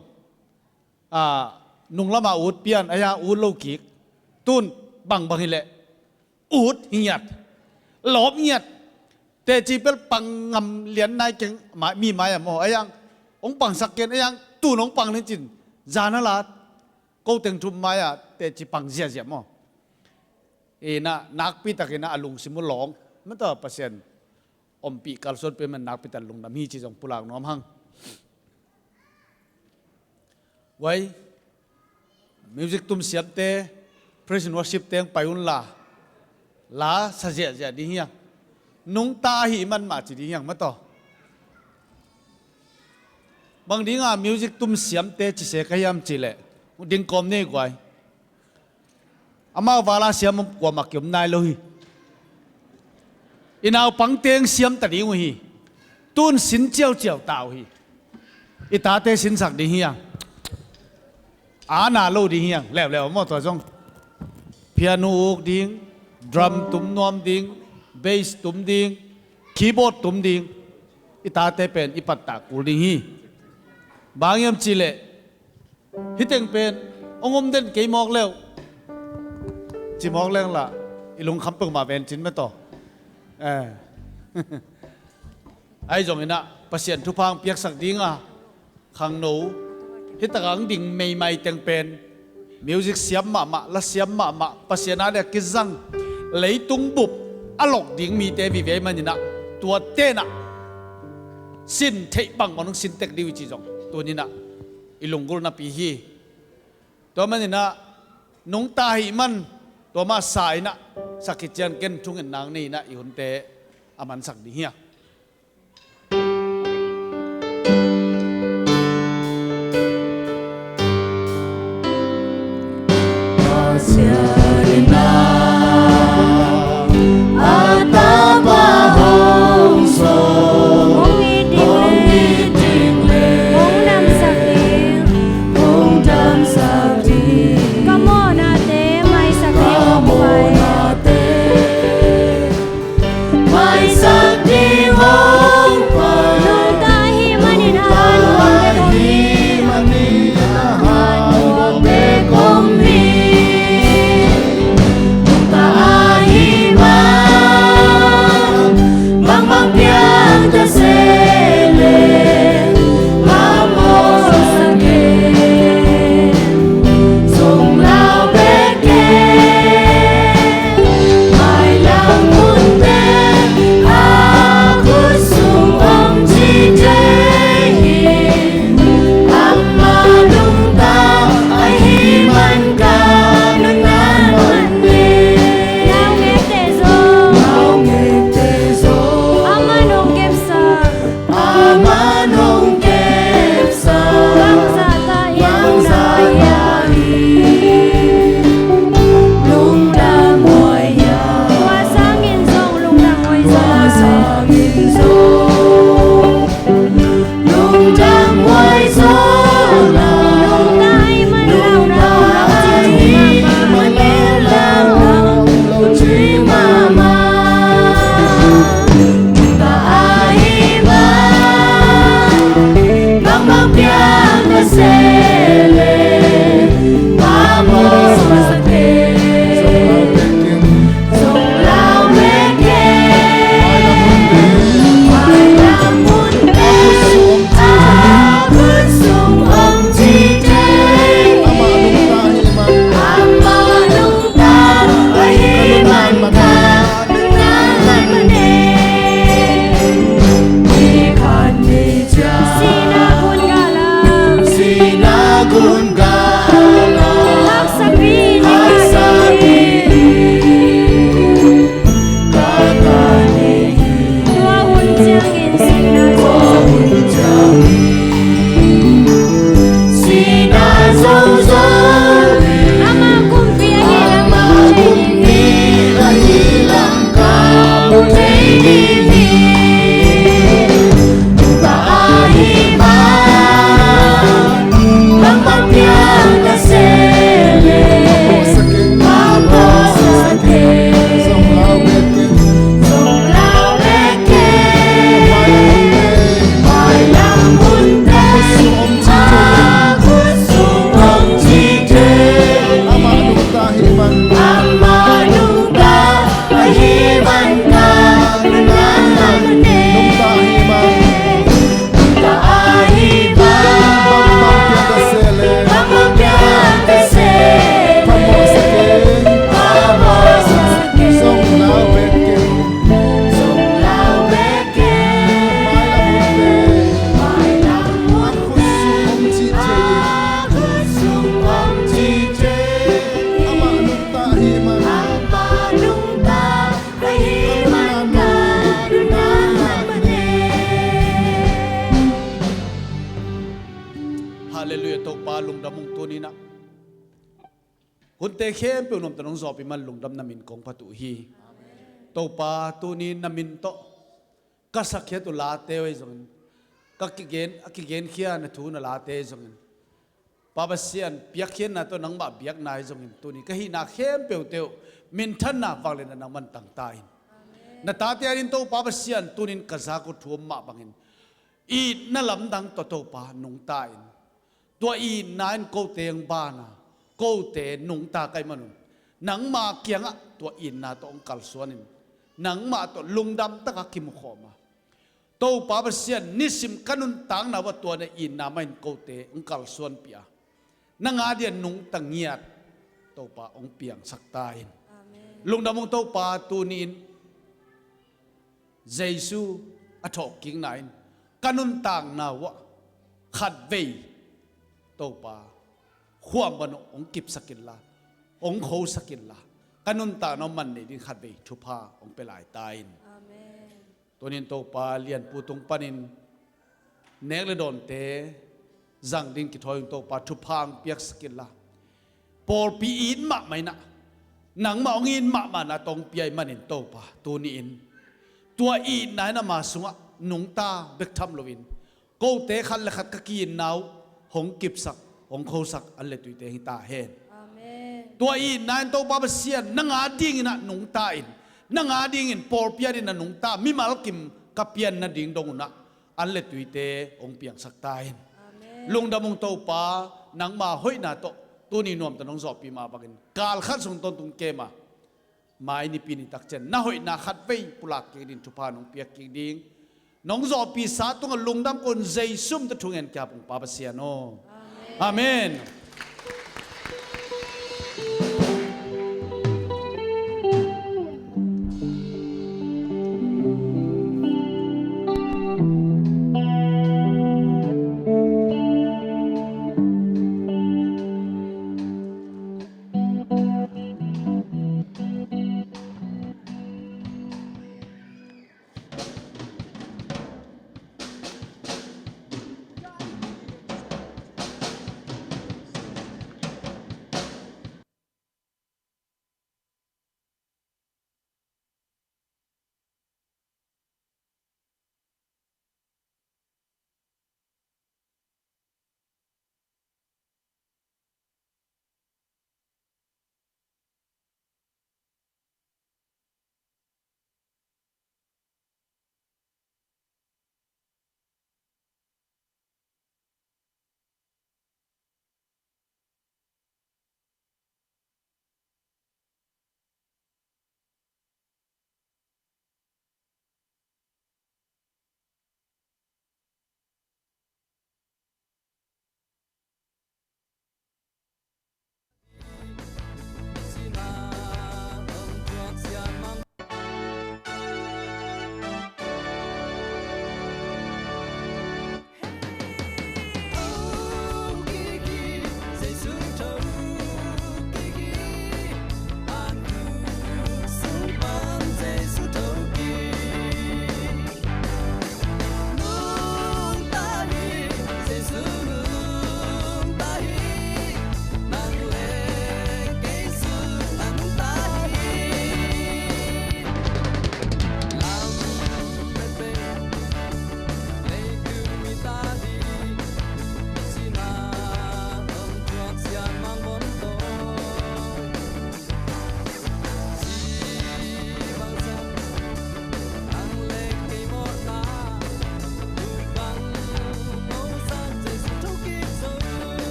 a, nunglamah ut pian a, ya ut lo kik. Tun bangbang hileh ut hi ngiat, lawp ngiat. Teci pel pang ngam lian nai keng mi mai-ah maw, a yang hong pangsak ken, a yang tun hong pang len cin, zan a lat ko teng thum mai-ah teci pang ziahziah maw. Inah nakpitakinah a lungsim uh lawng mata Pasian ompih kalsuanpih man nakpitak lungdam hi ci zong pulak nuam hang. Wai, music tum siamte, praise and worship teng pai unla, la sa ziahziah ding hiang. Nungta ahih man mah ci ding hiang mataw. Bang dinga music tum siamte ci se ka hiam cileh, dingkawm nei guai. Amau vala siam om kuamah kiom nai lo hi. I naupang teng siam ta ding uh hi. Tun sin ciauciau ta uh hi. I tate sinsak ding hiang. Ana lo ding hiang. Leuleu maw tua zong. Piano uk ding, drum tum nuam ding, bass tum ding, keyboard tum ding. I tate pen i pattah kul ding hi. Bang hiam cileh, hih teng pen hong om den kei mawk leuh ci mawk lengla, i lungkham peuhmah ven cin mataw. Eh. Ahi zonginah Pasian thupha hong piaksak dinga khangno hitakah hong ding meimai teng pen music siam mahmah, la siam mahmah, Pasian a dek kizang, leitung bup a lok ding mite vive maninah tua tenah sin theih bang man hong sin tek dih uh ci zong tuninah i lunggulh napi hi. Tua maninah nungta ahih man tua mah sa inah sak hi cian ken thungetna nei inah i hunte a mansak ding hiang. Pasian in a, a tapa Hunte khempeuh nuam tawh nong zawhpih man lungdam na min kong phat uh hi. Topa, tuni na min tawh ka sakhiat uh late uh ahi zongin, ka kigen, a kigenkhia na thu na late ahi zongin, Pa Pasian, piakkhiatna tawh nangmah biakna ahi zongin, tuni ka hihna khempeuhte uh minthanna vangliatna nangman tangta in. Na tate adingin Topa Pasian, tunin ka zak uh thu om mah bangin, itna lamdang tawh Topa nungta in. Tua itna in kote hong bana, kote nungta ka hih manun, nangma kiangah tua itna tawh hong kalsuan in, nangmah tawh lungdam takah kimukhawm a, Topa Pasian, nisim ka nuntakna uh ah tua na itna mah in kote hong kalsuanpih a, nang adingin nungta ngiat Topa hong piangsak ta in. Amen. Lungdam ung Topa, tuni-in Jesu a thawhkikna in ka nuntakna uh ah khatvei Topa, khuam bang uh hong kipsak inla, hong khosak inla, ka nuntakna uh man nei ding khatvei thupha hong pia lai ta in. Amen. Tunin Topa, Lianpu tung panin nek le dawnte zang ding kithawi ung Topa, thupha hong piaksak inla, pawlpi it mahmah in ah, nangmah hong it mahmahna tawh hong pia ahih manin Topa, tuni-in tua itna in ama sungah nungta bek tham loin, kote khat le khat ka ki-itna uh hong kipsak, hong khosak an le tuite hi ta hen. Amen. Tua itna in Topa Pasian, nang adingin ah nungta in, nang adingin pawlpi adingin ah nungta, mimal kim ka pian nading dong un ah an le tuite hong piangsak ta in. Amen. Lungdam ung Topa, nangma hoihna tawh tuni nuam tawh nong zawhpih mah bangin kal khat sung tawntung kem a, mai nipi ni takciang na hoihna khatvei pulak kik ding, thupha nong piak kik ding, nong zawhpihsa tungah lungdam kong, Jesu min tawh thungen kiap ung Pa Pasian aw. Amen. Amen.